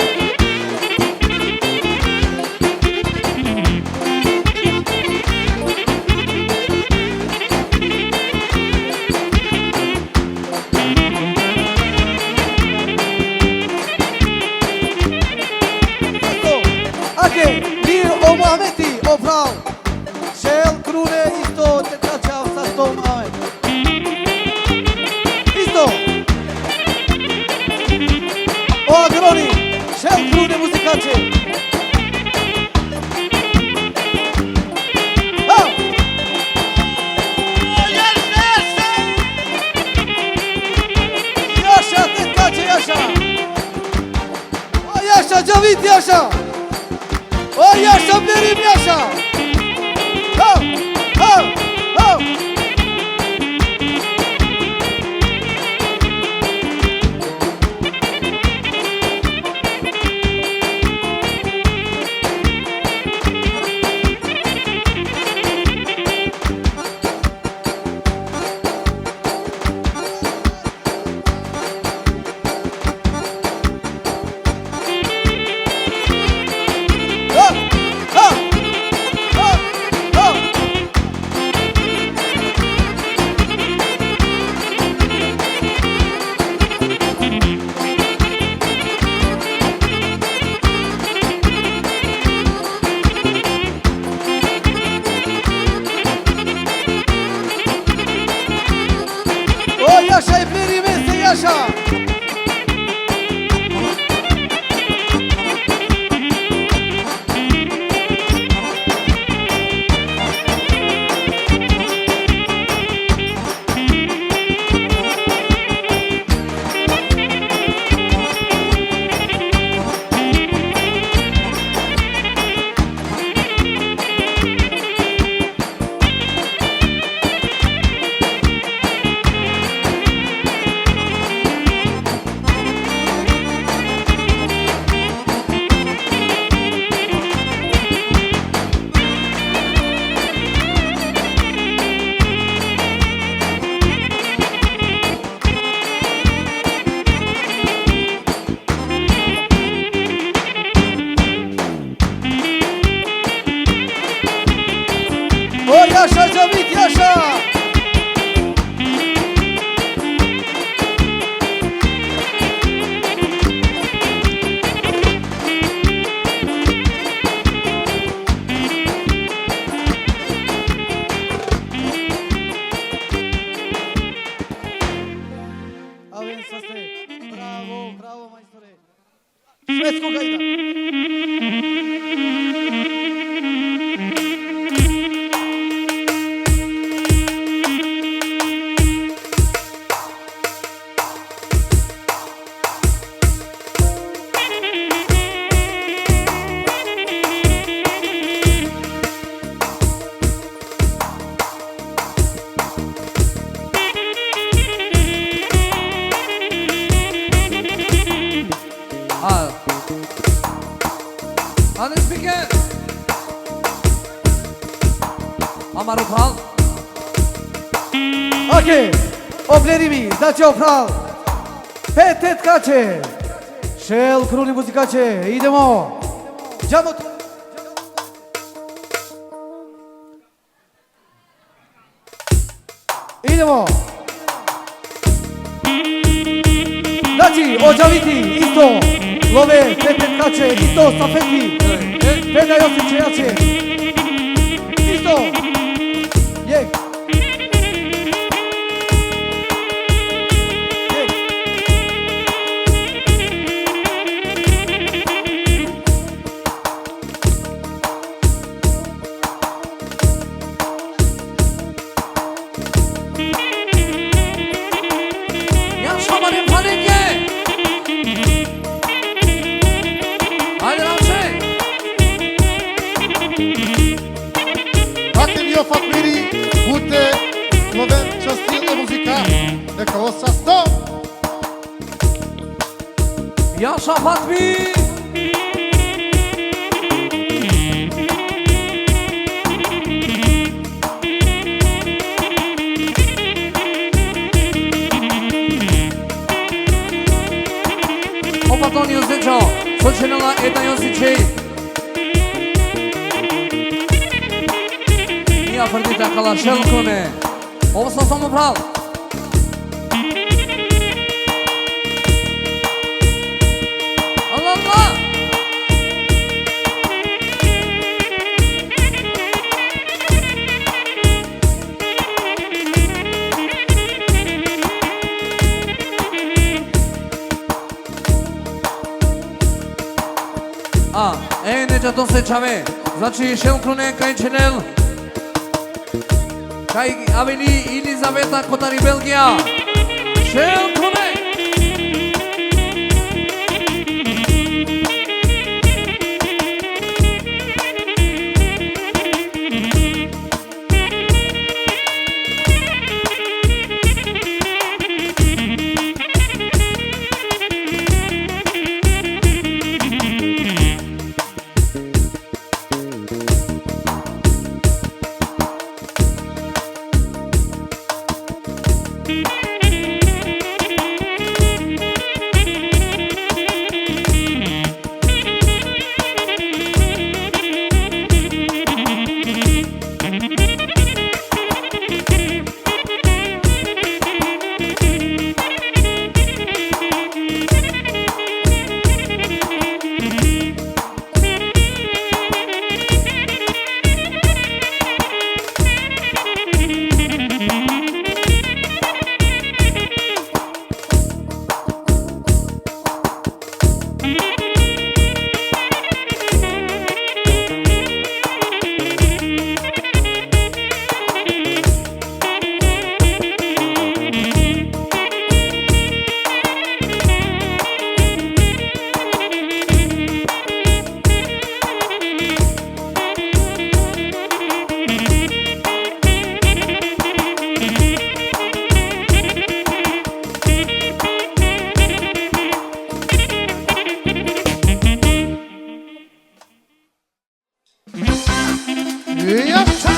Vit Jaša! O Jaša, Berim Jaša! Ho, ho, ho! O Jaša, e pleri mese, Jaša! O Jaša, Džavit Jaša! Aven saste. Bravo, bravo, majstore. Švedsko gajda. A. Andrej Spiker. Amaro phral. Okej. O plerimi, znači o phral. Petet kače. Šel kruni muzikače. Idemo. Džamo. Idemo. Znači, o Džaviti, isto. Love, Petet kače, isto, stafeti. Peda Josić, jače. Isto. Je. Je. Jaša, Marin Palinge! Ajde, Ramče! Hajde, mio Fatmiri, bute, Sloven, častile muzika, neka ovo sasto! Jaša Fatmi! Opa, Toni Josićo, so činela Eda Josićej. Mia Ferdita Kala, šel krune. Ovo so samo prav. Allah, Allah. A, e, ne džato se čhave. Znači, šel krune kaj činel. Kaj avili Elizaveta kotari Belgija. Šel krune. Jaša!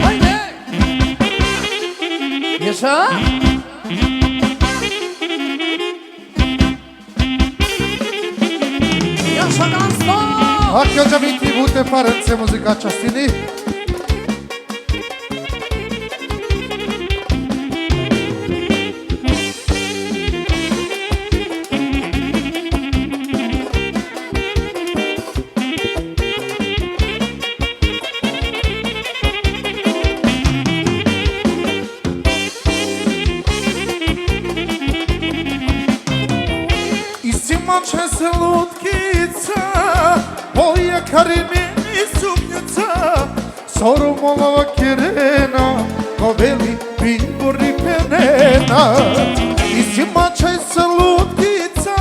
Ajde! Jaša! Jaša, danso! Hakja Džaviti, Bute Farence, muzika častini. Isi mačhajsa lutkica, oja kari mini suknjica, so romala kerena, ko veli mi bori phenena. Isi mačhajsa lutkica,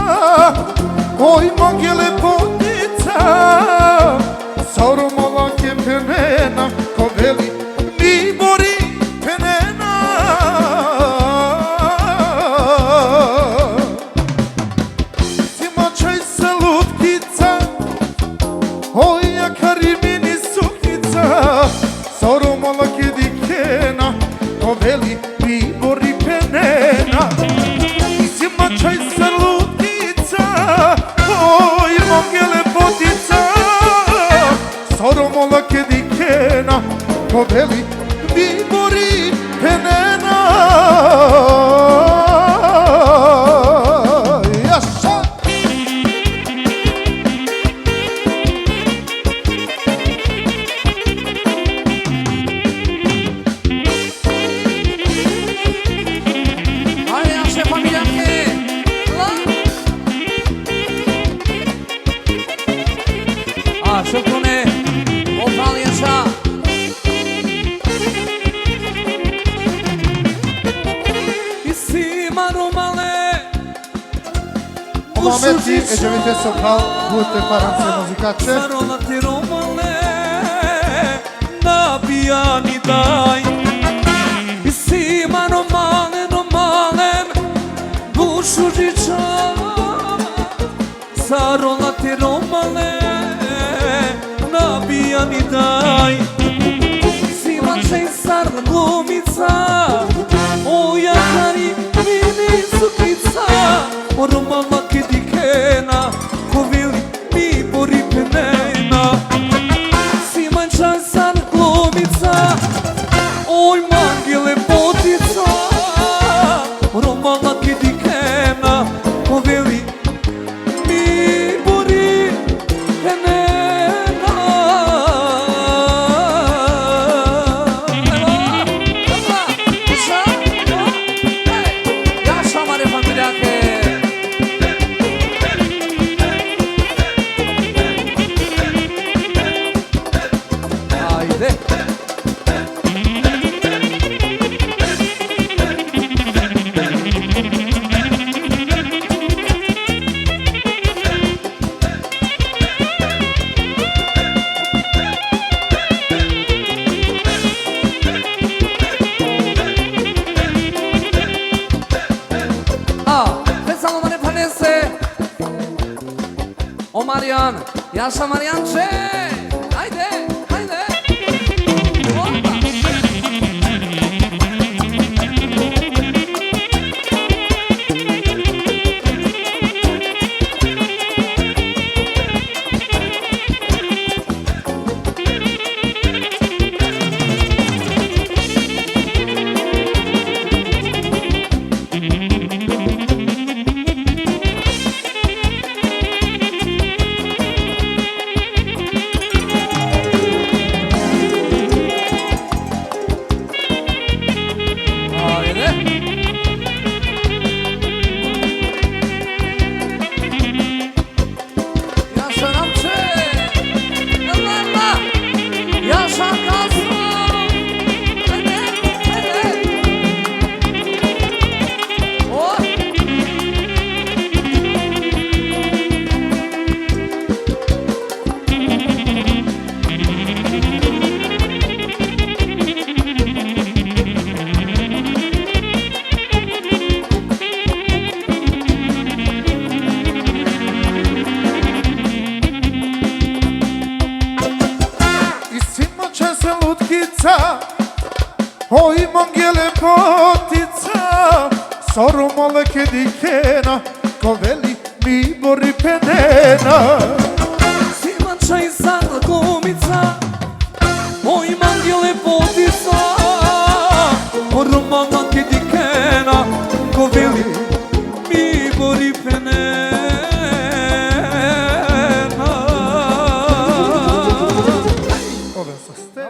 oj mange lepotica, so romala ke phenena, ko veli mi bori phenena. Isi mačhajsa lutkica, oja kari mini suknjica, so romala ke dikhena, ko veli mi bori phenena. Isi mačhajsa lutkica, oj mange lepotica, so romala ke dikhena, ko veli mi bori phenena. Jaša! Ajde, jaše familijanke. La. A, šukrune. O, hvala, jaša. Isi ma romale. Momenti, e Džavite Sokal, Bute Farence, muzikače. Sa romale, romale, na bijani daj. Isi ma romale, romale, bušužiča. Sa romale, romale, na bijani daj. Isi mačhajsa glumica, oja kari mini suknjica, romala ke dikhena, ko veli mi bori phenena. Isi mačhajsa glumica, oj mange lepotica, romala ke dikhena, ko veli mi bori phenena. Jaša, jaša, amare familija. Marijan, Jaša Marijanče, ajde, ajde. Opa. Jaša Ramče! Elena! Jaša Kaso! Ajde, ajde! O! Isi mača se lutkica, oj mange lepotica, soro mole ke dikhena, ko veli mi bori penena. Isi mača i sa glumica, oj mange lepotica, soro mole ke dikhena, ko veli mi bori penena. Ove saste.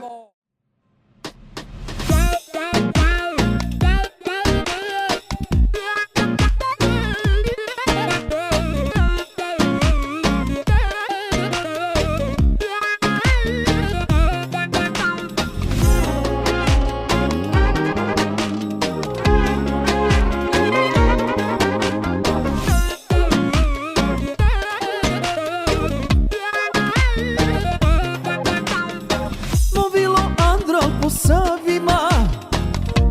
Movilo andral po savima,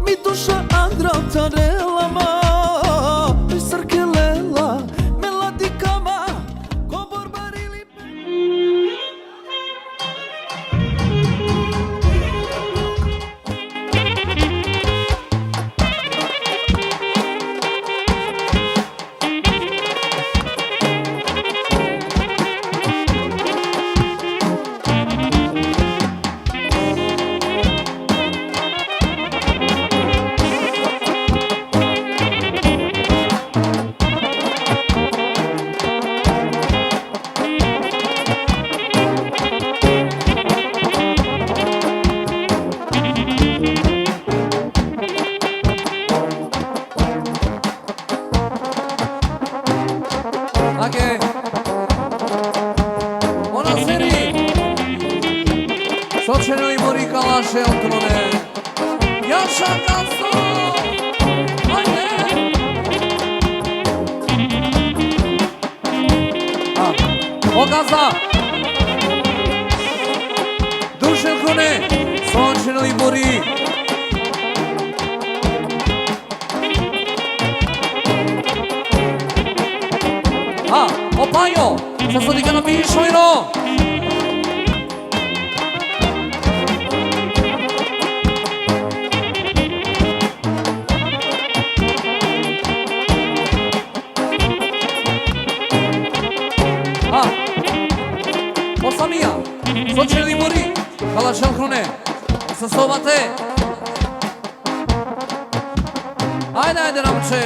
mi duša andral tarela ma, mi sar ke lela, me la dikama, ko borbarili. Ake. Ona seri. So čheneli bori kalaše otrone. Jaša Kaso. Ajde. A, o Gaza. Dušan Krune, so čheneli bori. A, o Pajo, sa so dikana mi šojno. A, o Samija, so čheneli bori, kalaše otrone, sa so vate. Ajde, ajde, Ramče.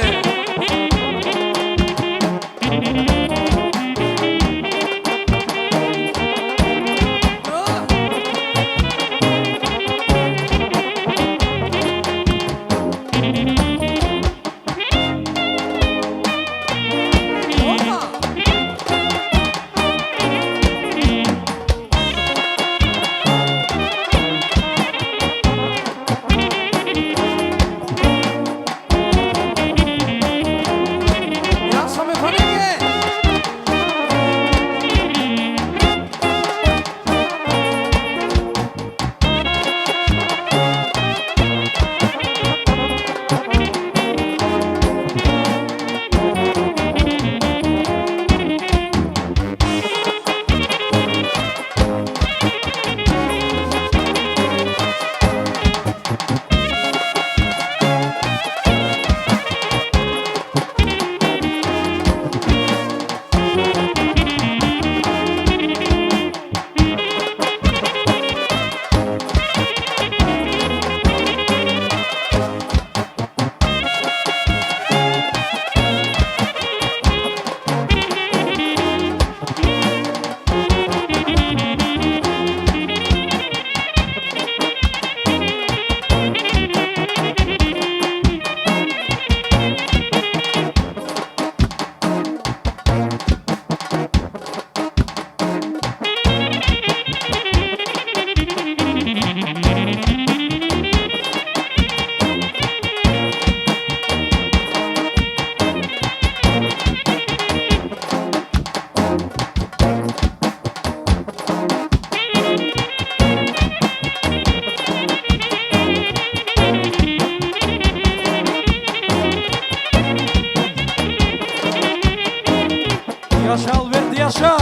Jaša, Albert, jaša!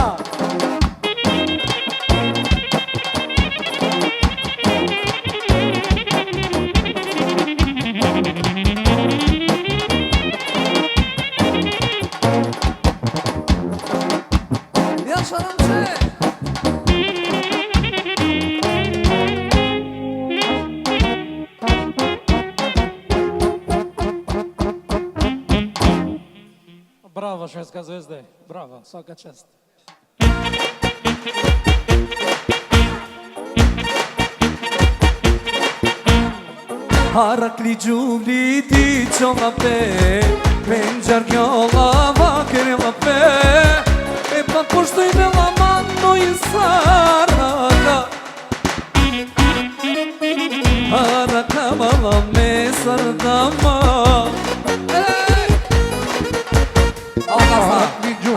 Jaša, Romče! Bravo, Švedska zvezde, bravo, svaka čast. Harakli džuvli di čola pe, pendžar gjola vakerela pe, e pa pošto i dela mano i saraga. Ara kavala me sardama. Ej! Akala,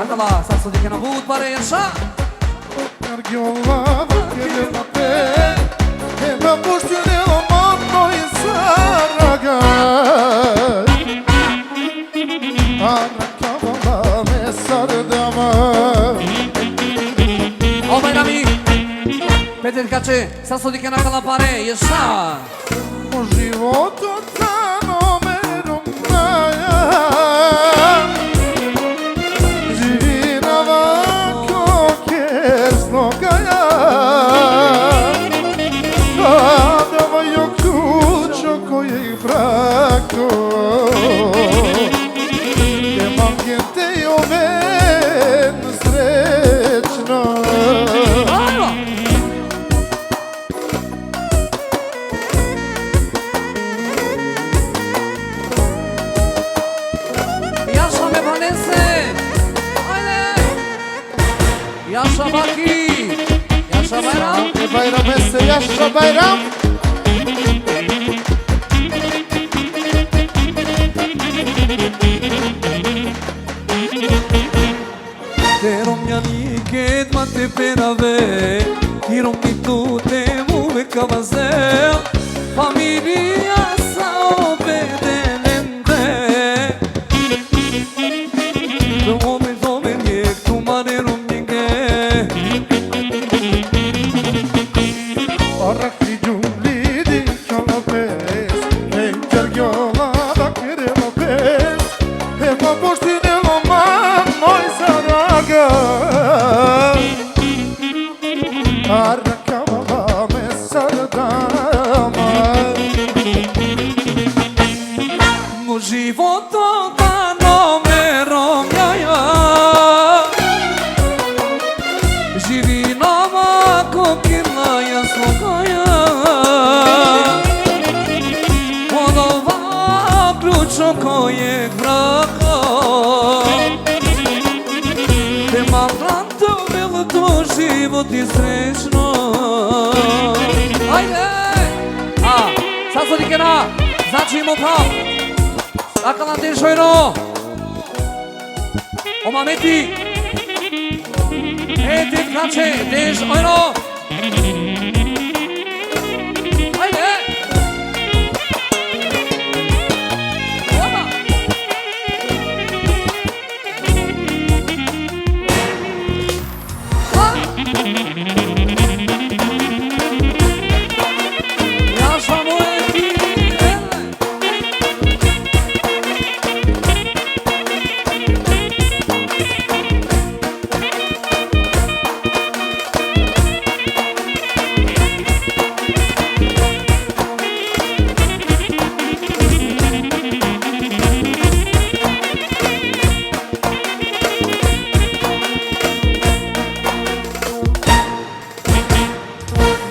akala, sar so dikena but pare, jaša. Argjola, vakerela pe, e na puštine o mano i saraga. Ara kavala me sardama. O Bajrami, Peter Kače, sar so dikena akala pare, jaša. O životo tano me romnjaja, živinava ko kersno gaja. Adava o ključo ko jekh brako, te mangen te oven srećno. Ajmo! Jaša me Vanese! Ajde! Jaša Baki! Jaša Bajram! E Bajramese, jaša Bajram! Te romnjani ked ma te perave, ti romni tu te muve kavaze, familija sa o bedenende. Domen, domen jek tumare romnjenge. Ora ki džuvli di čola pe, pendžar gjola vakerela pe, e ma poštine o mano i saraga. Ara kavala me sardama. Mo životo tano me romnjaja, živinava ko kirlaja slogaja. Odova ključo ko jekh brako, te mangen te ovel to život i srećno. Ajde! A, sar so dikena, znači mo phral. Akala deš ojno. O Mameti. E, te kače, deš ojno. Ajde! Opa!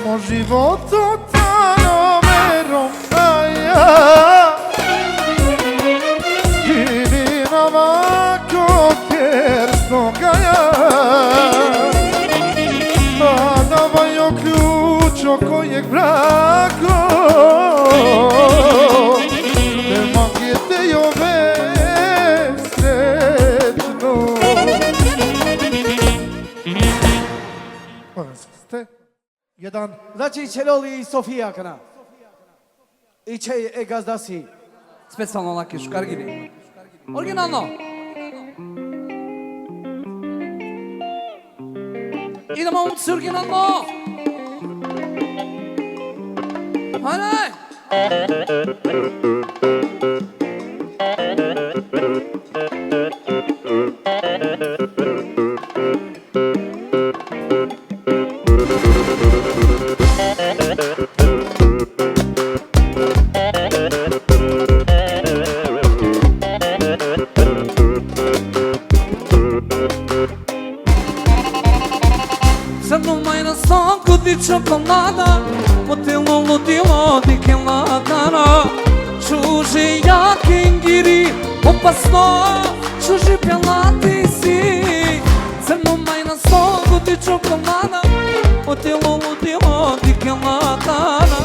Mo životo tano me romnjaja, živinava ko kersno gaja. Adava o ključo ko jekh brako, te mangen te oven srećno. Ste? Jedan. Znači, Čeljoli i Sofija akana. I Čej e gazdasi. Specijalno lake šukar gili. Originalno. Idemo, momci, originalno. Hajde! Crno majna, sonko di čokolada, o telo ludilo, dikh la kana. Čuže ja kengiri, opasno, čuže pelati si. Crno majna, sonko di čokolada, o telo ludilo, dikh la kana.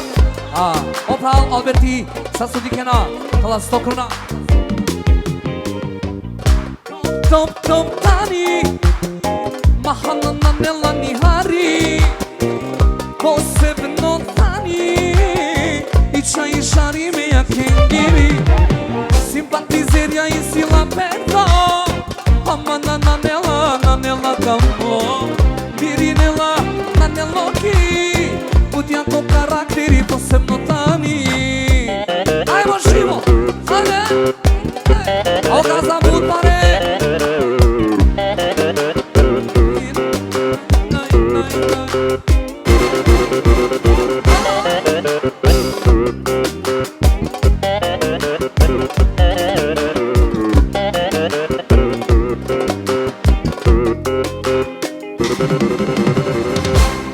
A, o phral Alberti, sa so dikhena, kala sto kruna. Top, top tani, mahana nanela ni hari. Posebno tani, ičha i šari me ja kengiri. Simpatizerja isi la perdo, ama na nanela, nanela kamlo. Birinela, nanelo ki, butja to karakteri posebno tani. Ajmo živo, ajde. Oka za but pare.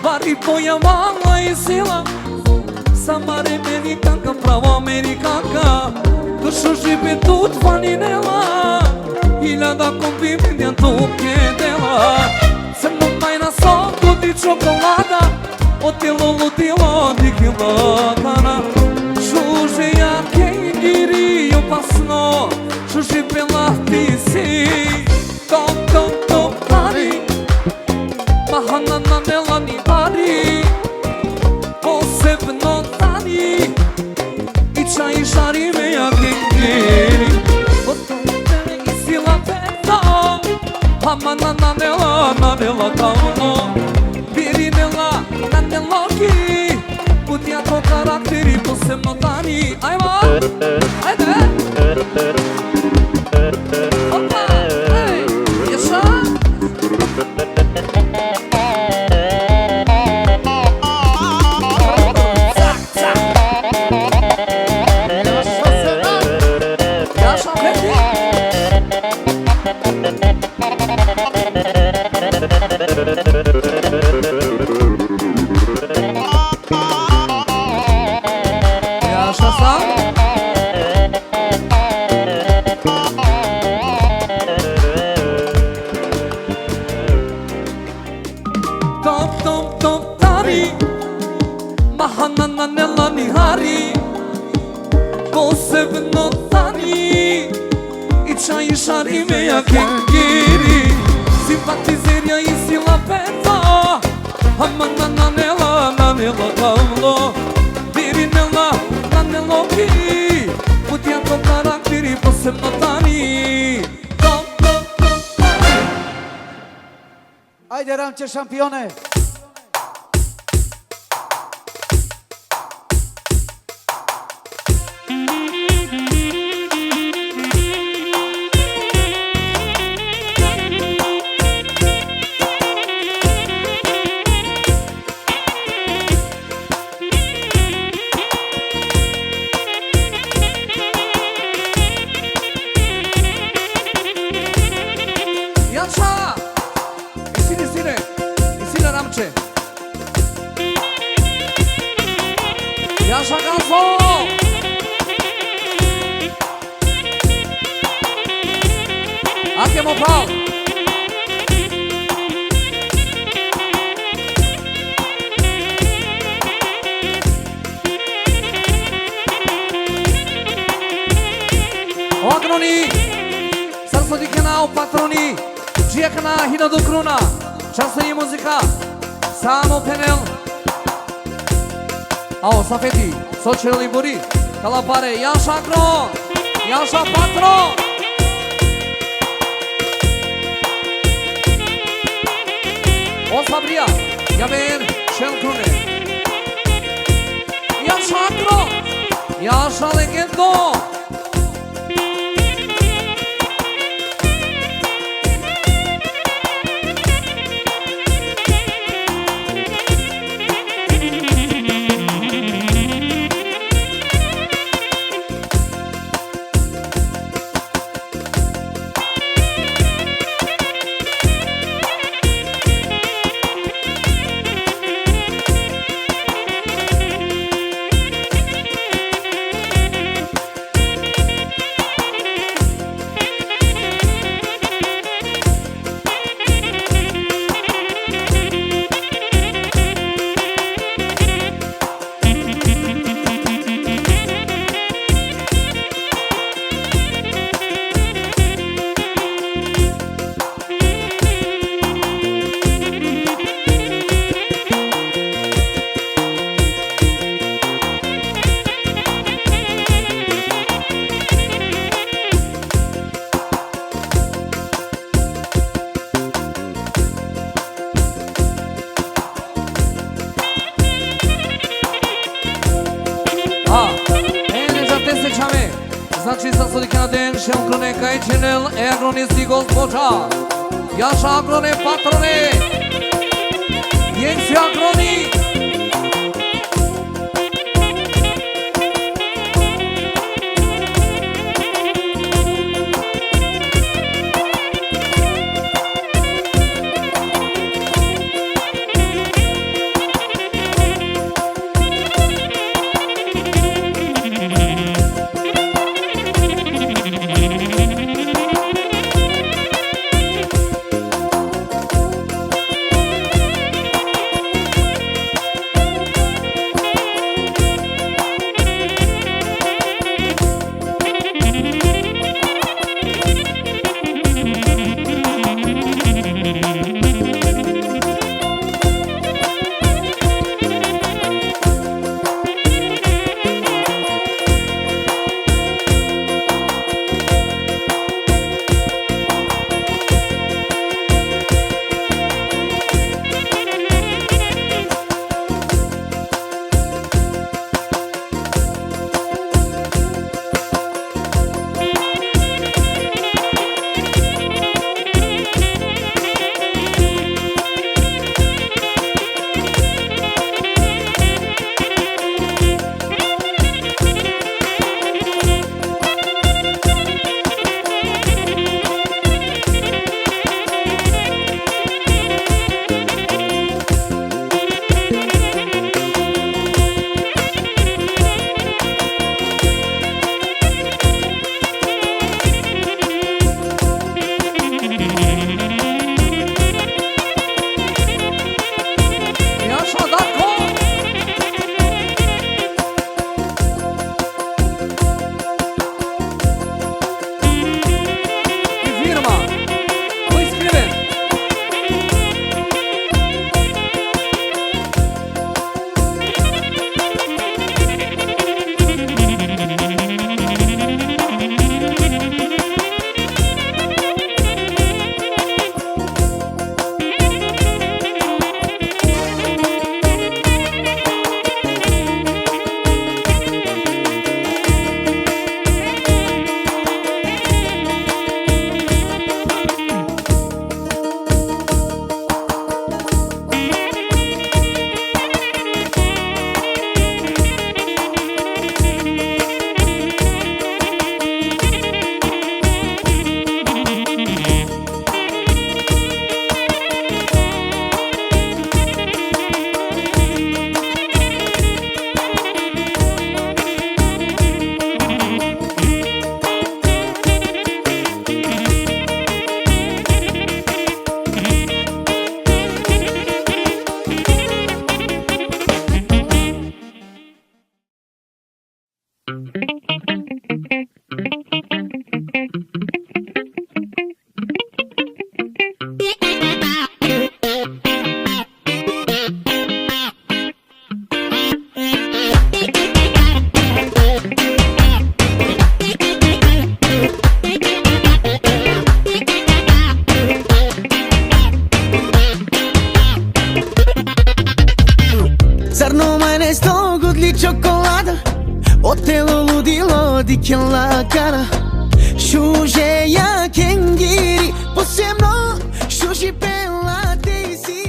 Bari poja mala i sila, sa mare Amerikanka, pravo Amerikanka. Dušu žive tu tvaninela, hiljada komplimentja tu kedela. Crno majna, sonko di čokolada, o telo ludilo, dikh la kana. Čuže ja kengiri, opasno, čuže pelati si. Tom, tom, tom, hari. Mahana nanela ni hari. Posebno tani, ičha i šari me ja kengiri. Oto tebe isi la perdo, ama na nanela, nanela kamlo. Birinela, nanelo ki, butja to karakteri posebno tani. Ajmo! Ajde! Opa! Ej! Još! Jaša, Feti! Jaša, sa? Tom, tom, tom, tani. Mahana nanela ni hari. Posebno tani, ičha i šari me ja kengiri. Simpatizerja isi la perdo, ama na nanela, nanela kamlo. Birinela, nanelo ki, butja to karakteri posebno tani. Tom, tom, tom, tani. Ajde, Ramče, šampione! Jaša! Isi le, isi le, isi le, Ramče. Jaša, gazo! Ake, mo phral. O Akroni, sar so dikhena, o patroni, dži akana hiljadu kruna. Často i muzika. Samo penel. Ao, Safeti, so čereli buri. Kala pare, Jaša Akron, Jaša patron. O Sabri Ja, ja, men, šel krune. Ja, šakro. Ja, šale, gento. A, e, ne džate se čhave. Znači, sa so dikhen aden, šel krune kaj čhinel, e agroni si gospođa. Jaša agrone patrone. Jek si agroni. Telo ludilo, dikhen la kara. Šuže ja kengiri, posebno šuži pela te isi.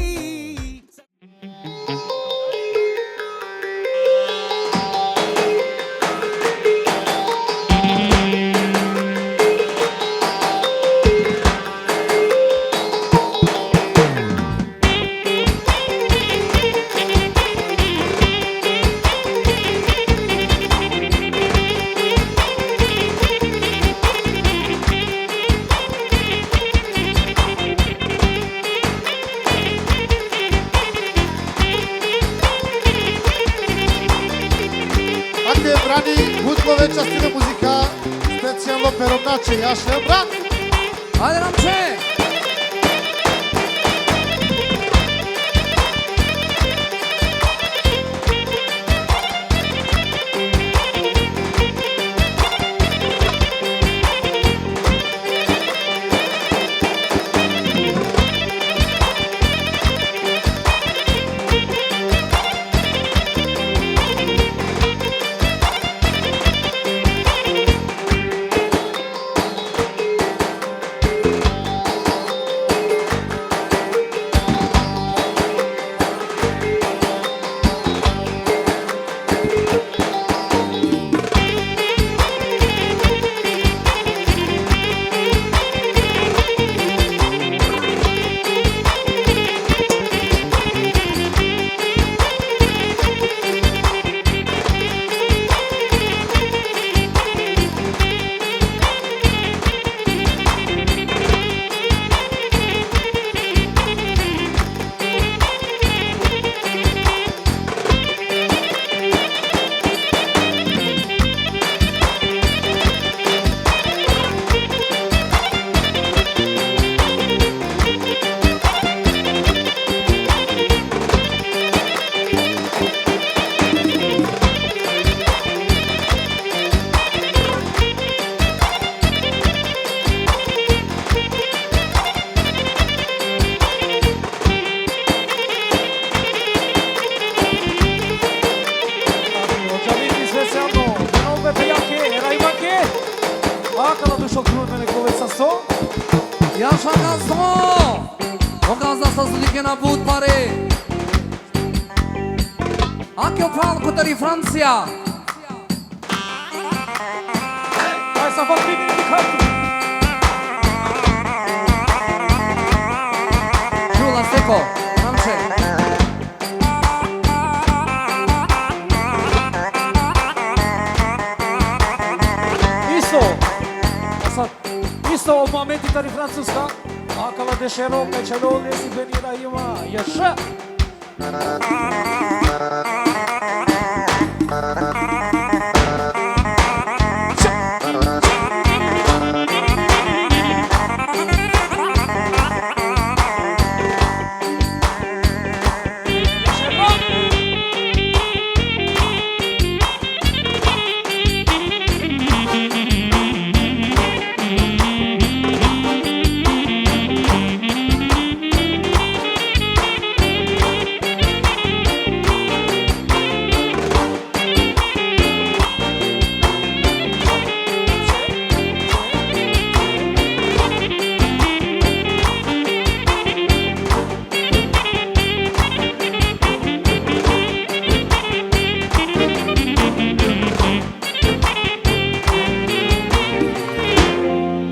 Ake brani, hutlo večastine muzika, specijalno peronače, jaš le bra. Ajde, Ramče! Očaliti specijalno, nove pejake, era imake. Akala dušo krun mene kove saso. Jaša gazdo. O gazda sa zudike na but pare. Ake o pral kotari Francija. Aj, sa fark vidi, vidi kartu. Čula seko, Ramče. Isto. A sad, isto o Muhamedi tari Francuska. Akala dešero, kaj čalo lesi benira ima. Jaša.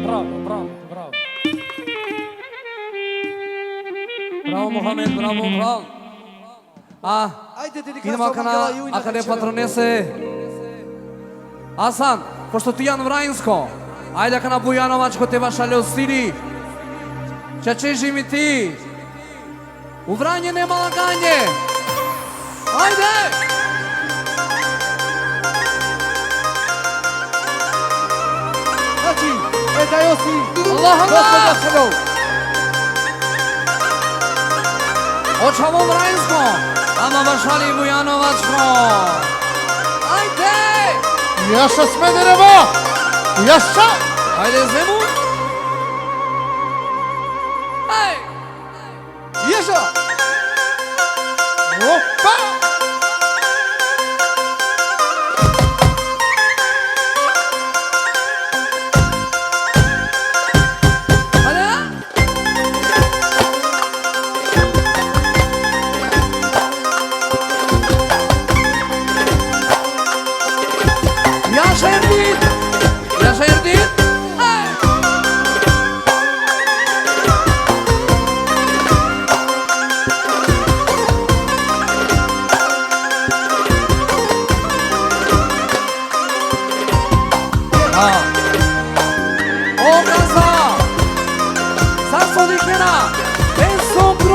Bravo, bravo, bravo. Bravo, Mohamed, bravo, bravo. A, ajde, idemo akana, akana patronese. Asan, pošto ti jan Vrajinsko, ajde akana Bujanovačko te vašale o stili. Čače živim i ti. U Vranje nema laganje. Ajde! Znači, e, da Josi, Allah, Allah! Gospoda Selo. Očalo Vrajinsko, ama vašali Bujanovačko. Ajde! Jaša Smederevo! Jaša! Ajde, Zemun! Ajde! Ježa! Opa!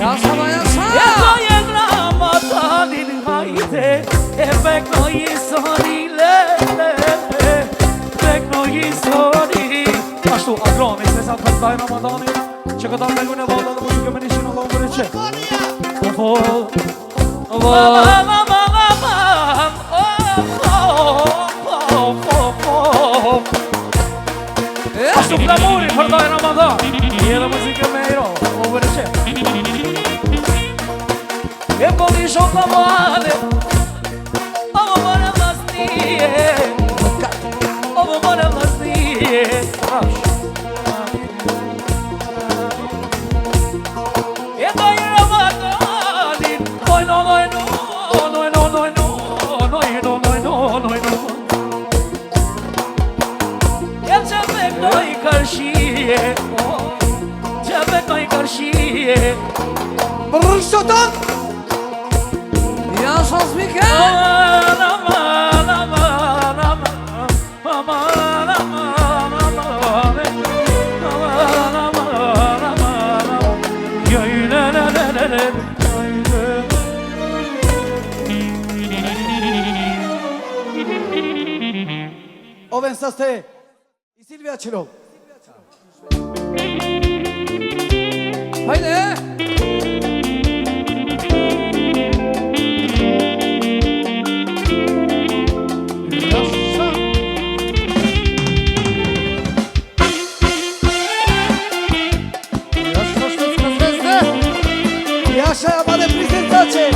Jasno, jasno. Eto je Ramadanin, hajde, e bekno i soni, le, le, le, bekno i soni. Ashtu, Agron, ishte sa të daj Ramadani, që këta me lune valla dhe muzikë me nishin Allah më reqe. Po, po, po. Ashtu, Flamuri, për daj Ramadan. I edhe muzikë me iro, Allah më reqe. E po di shok të male, o më mërë vastije, o Ton! Ja sam spike! Oven saste i Silvija Čirov. Hajde! Jaša, male prizencače,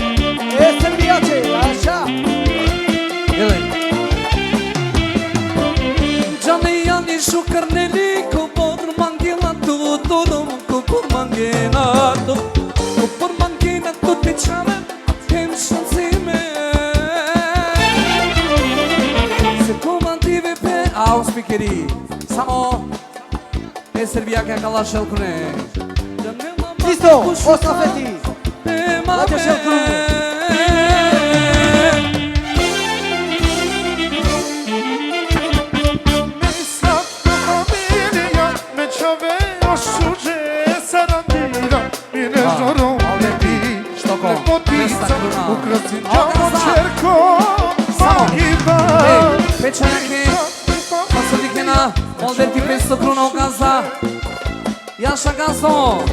e Srbijače, jaša. Jele. Jani, jani, šukar neli, ko por mangena tu, turum, ko por mangena tu, ko por mangena tu, te čave, hem šansime. Se komandive pe, a, o spikeri. Samo e Srbija ke ka lašel kune. Isto, o stafeti. Late šel kune. Me slatko familija, me čave o šuže sarandira, mi ne žoro me bi, što ko? Lepotica, ukrasin džamo čerko, magiba. Pečeneke. Pa so dikhena, Alberti petsto kruna o gaza. Jaša gazo.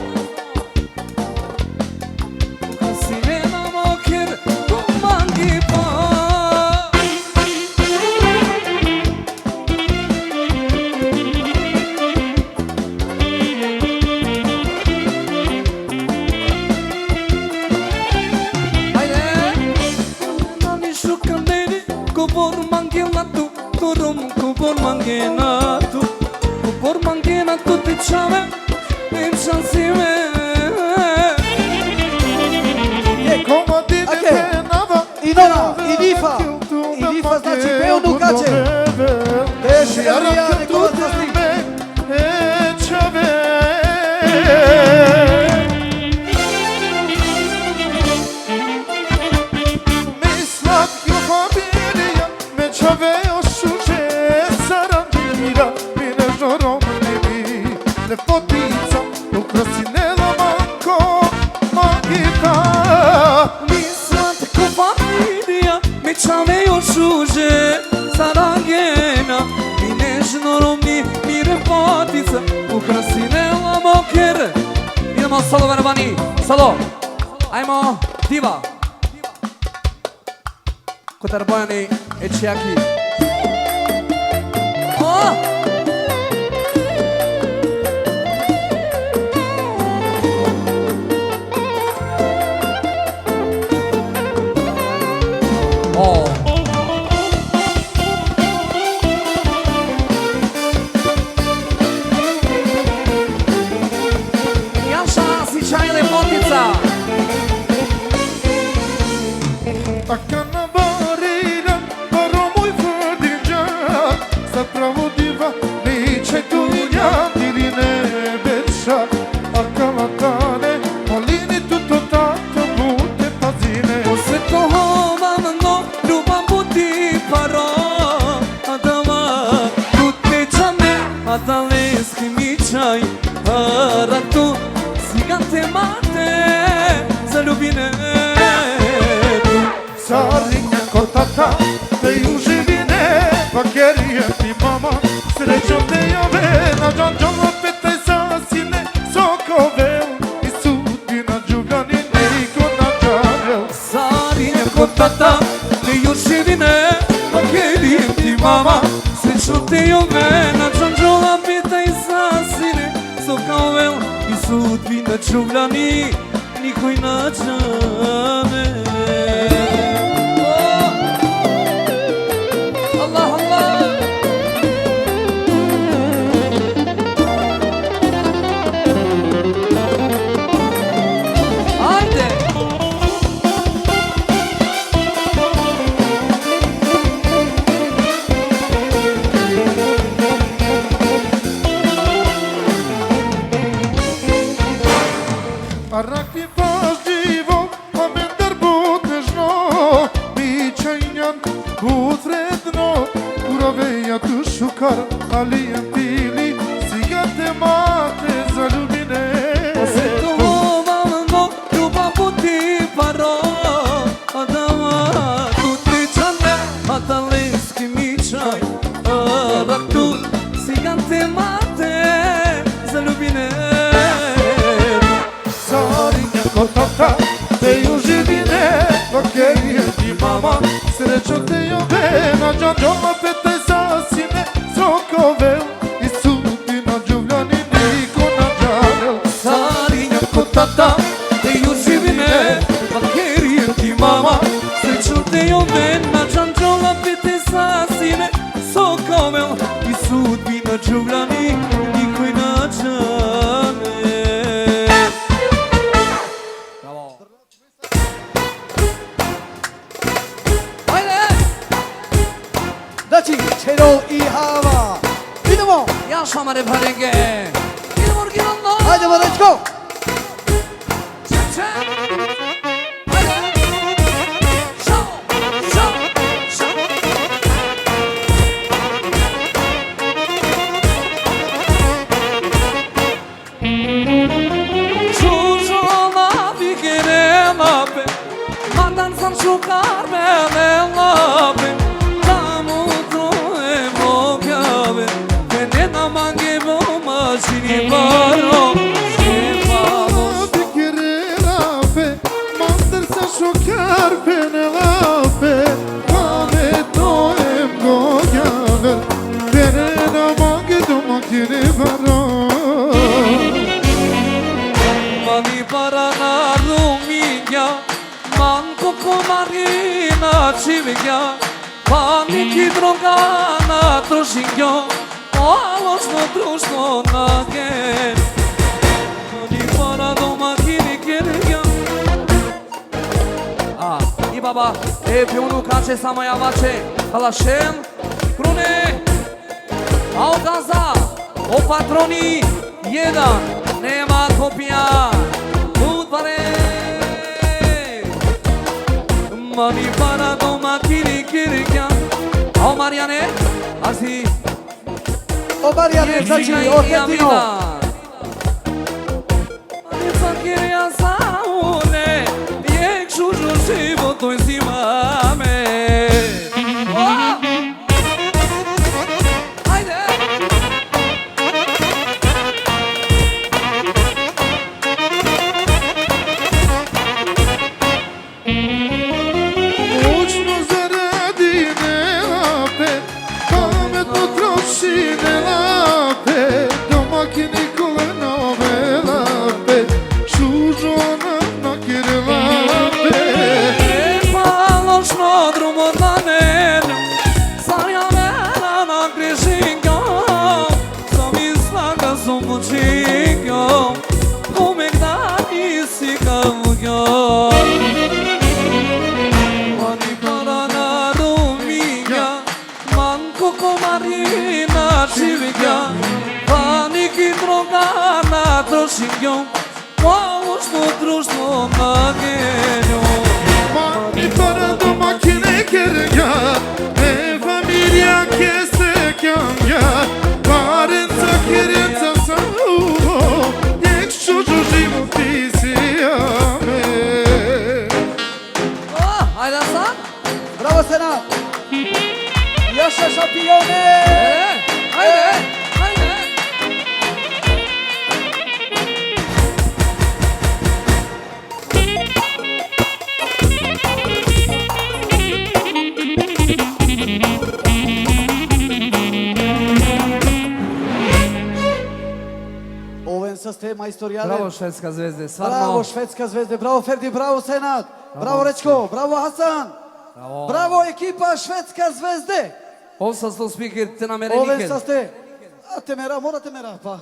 Sine na moker, tu mangi pa. Hajde. Nani šukandeni, ko por mangela tu. Turum, ko por mangena tu, ko por mangena tu, te čave, hem šansime. Ake. I Nona, i Nifa. I Nifa, znači, pe unukače. Te šukarija, neko vas. Me čave o šuže sarandira, mi nežno romni mi, lepotica, ukrasinela manko, magica. Mi slatko familija, me čave o šuže sarandira, mi nežno romni mi, lepotica, ukrasinela moker. Idemo solo, Vervani, solo. Ajmo, diva. Kotar Bojani e Čijaki. O! O! Jaša, si čaj lepotica. Akana barila, paro moj vrdinja, sa pravo diva, mi čaj tu ja dirine beša, akana tane, molini tu to tato bute pazine. O sveto hovavno, ljubav buti paro, adava, tu te džane, adale ski mi čaj, para tu, sigate mate, zaljubine tu. Sarinja ko tata, te ju živine, pa kerije ti mama, srećo te jove, na džan džan pe taj sa sine, so ka ovel, i sudbina džuvljani niko na džanel. Sarinja ko tata, te ju živine, pa kerije ti mama, srećo te jove, na džan džan pe taj sa sine, so ka ovel, i sudbina džuvljani, nikoj na džane. Allah, Allah. Ajde. Arakli pažljivo Kar ali antili, sigate mate zaljubine. Osim tu. Osim tu, malo ljubav buti paro, adava tu te čane, a taleski mi čaj, a tu sigate mate zaljubine. Sarinja ko tata te ju živine, vakerija ti mama, srećo te jovena, džanđola pe te sasine, so ka ovel, i sudbina džuvljani niko na džanel. Sarinja ko tata te ju živine, vakerija ti mama, srećo te jovena, džanđola pe te sasine, so ka ovel, i sudbina džuvljani niko na džanel. Bravo. Ajde! Znači, Čerol i Hava. Idemo! Ja šamare pharenge. Idemo originalno. Ajde, let's go! Ček, ček. Ajde. Šao, šao, šao. Čučola bikerela pe, mandan san šukar benela pe, tamo troje mokjave, venena mange bo mačini baro, e palo. Bikerela pe, mandan san šukar benela pe, pametno em gogjaver, venena mange domakini baro. Mani para na rumingja, man ko komarina čivingja, pani ki droga na trošingja, o alošno društvo na gen. Mani para domakini kergja. A, i baba, e, pe unukače, samo javače, kalašen, krune, a o gaza, o patroni, jedan, nema kopija, udvare, mani para domakini kergja, a o Marijane, asi, o Marijane, znači, o Ketino. Manica kirja sa une, jekh šužo životoj si mame. O! Ajde! Mučno zaradinela pe, pametno trošinela pe, domakini nikole na ovela pe, šužo na kerela pe. E palošno drumo na nen, sar javera na grešingja, so mi snaga so mučingja, ko me gdani si ka vugja. Mani para na rumingja, man ko komarina čivingja, pani ki droga na trošingja, o alošno društvo na genjo. Mani para domakini kergja, e familija keste kjangja, parenca kerenca sa ulo, jekh šužo životi si mame. O, ajde sa. Bravo, Senad! Jaša šampione! E, ajde, ajde! Oven saste, majstor Jaden. Bravo, Švedska zvezde, stvarno. Bravo, Švedska zvezde, bravo, Ferdi, bravo, Senad. Bravo, Rečko, bravo, Hasan. Bravo. Bravo, ekipa Švedska zvezde. Ov sasto, speaker, te namere nikel. Oven saste. A te mera, mora te mera, pa.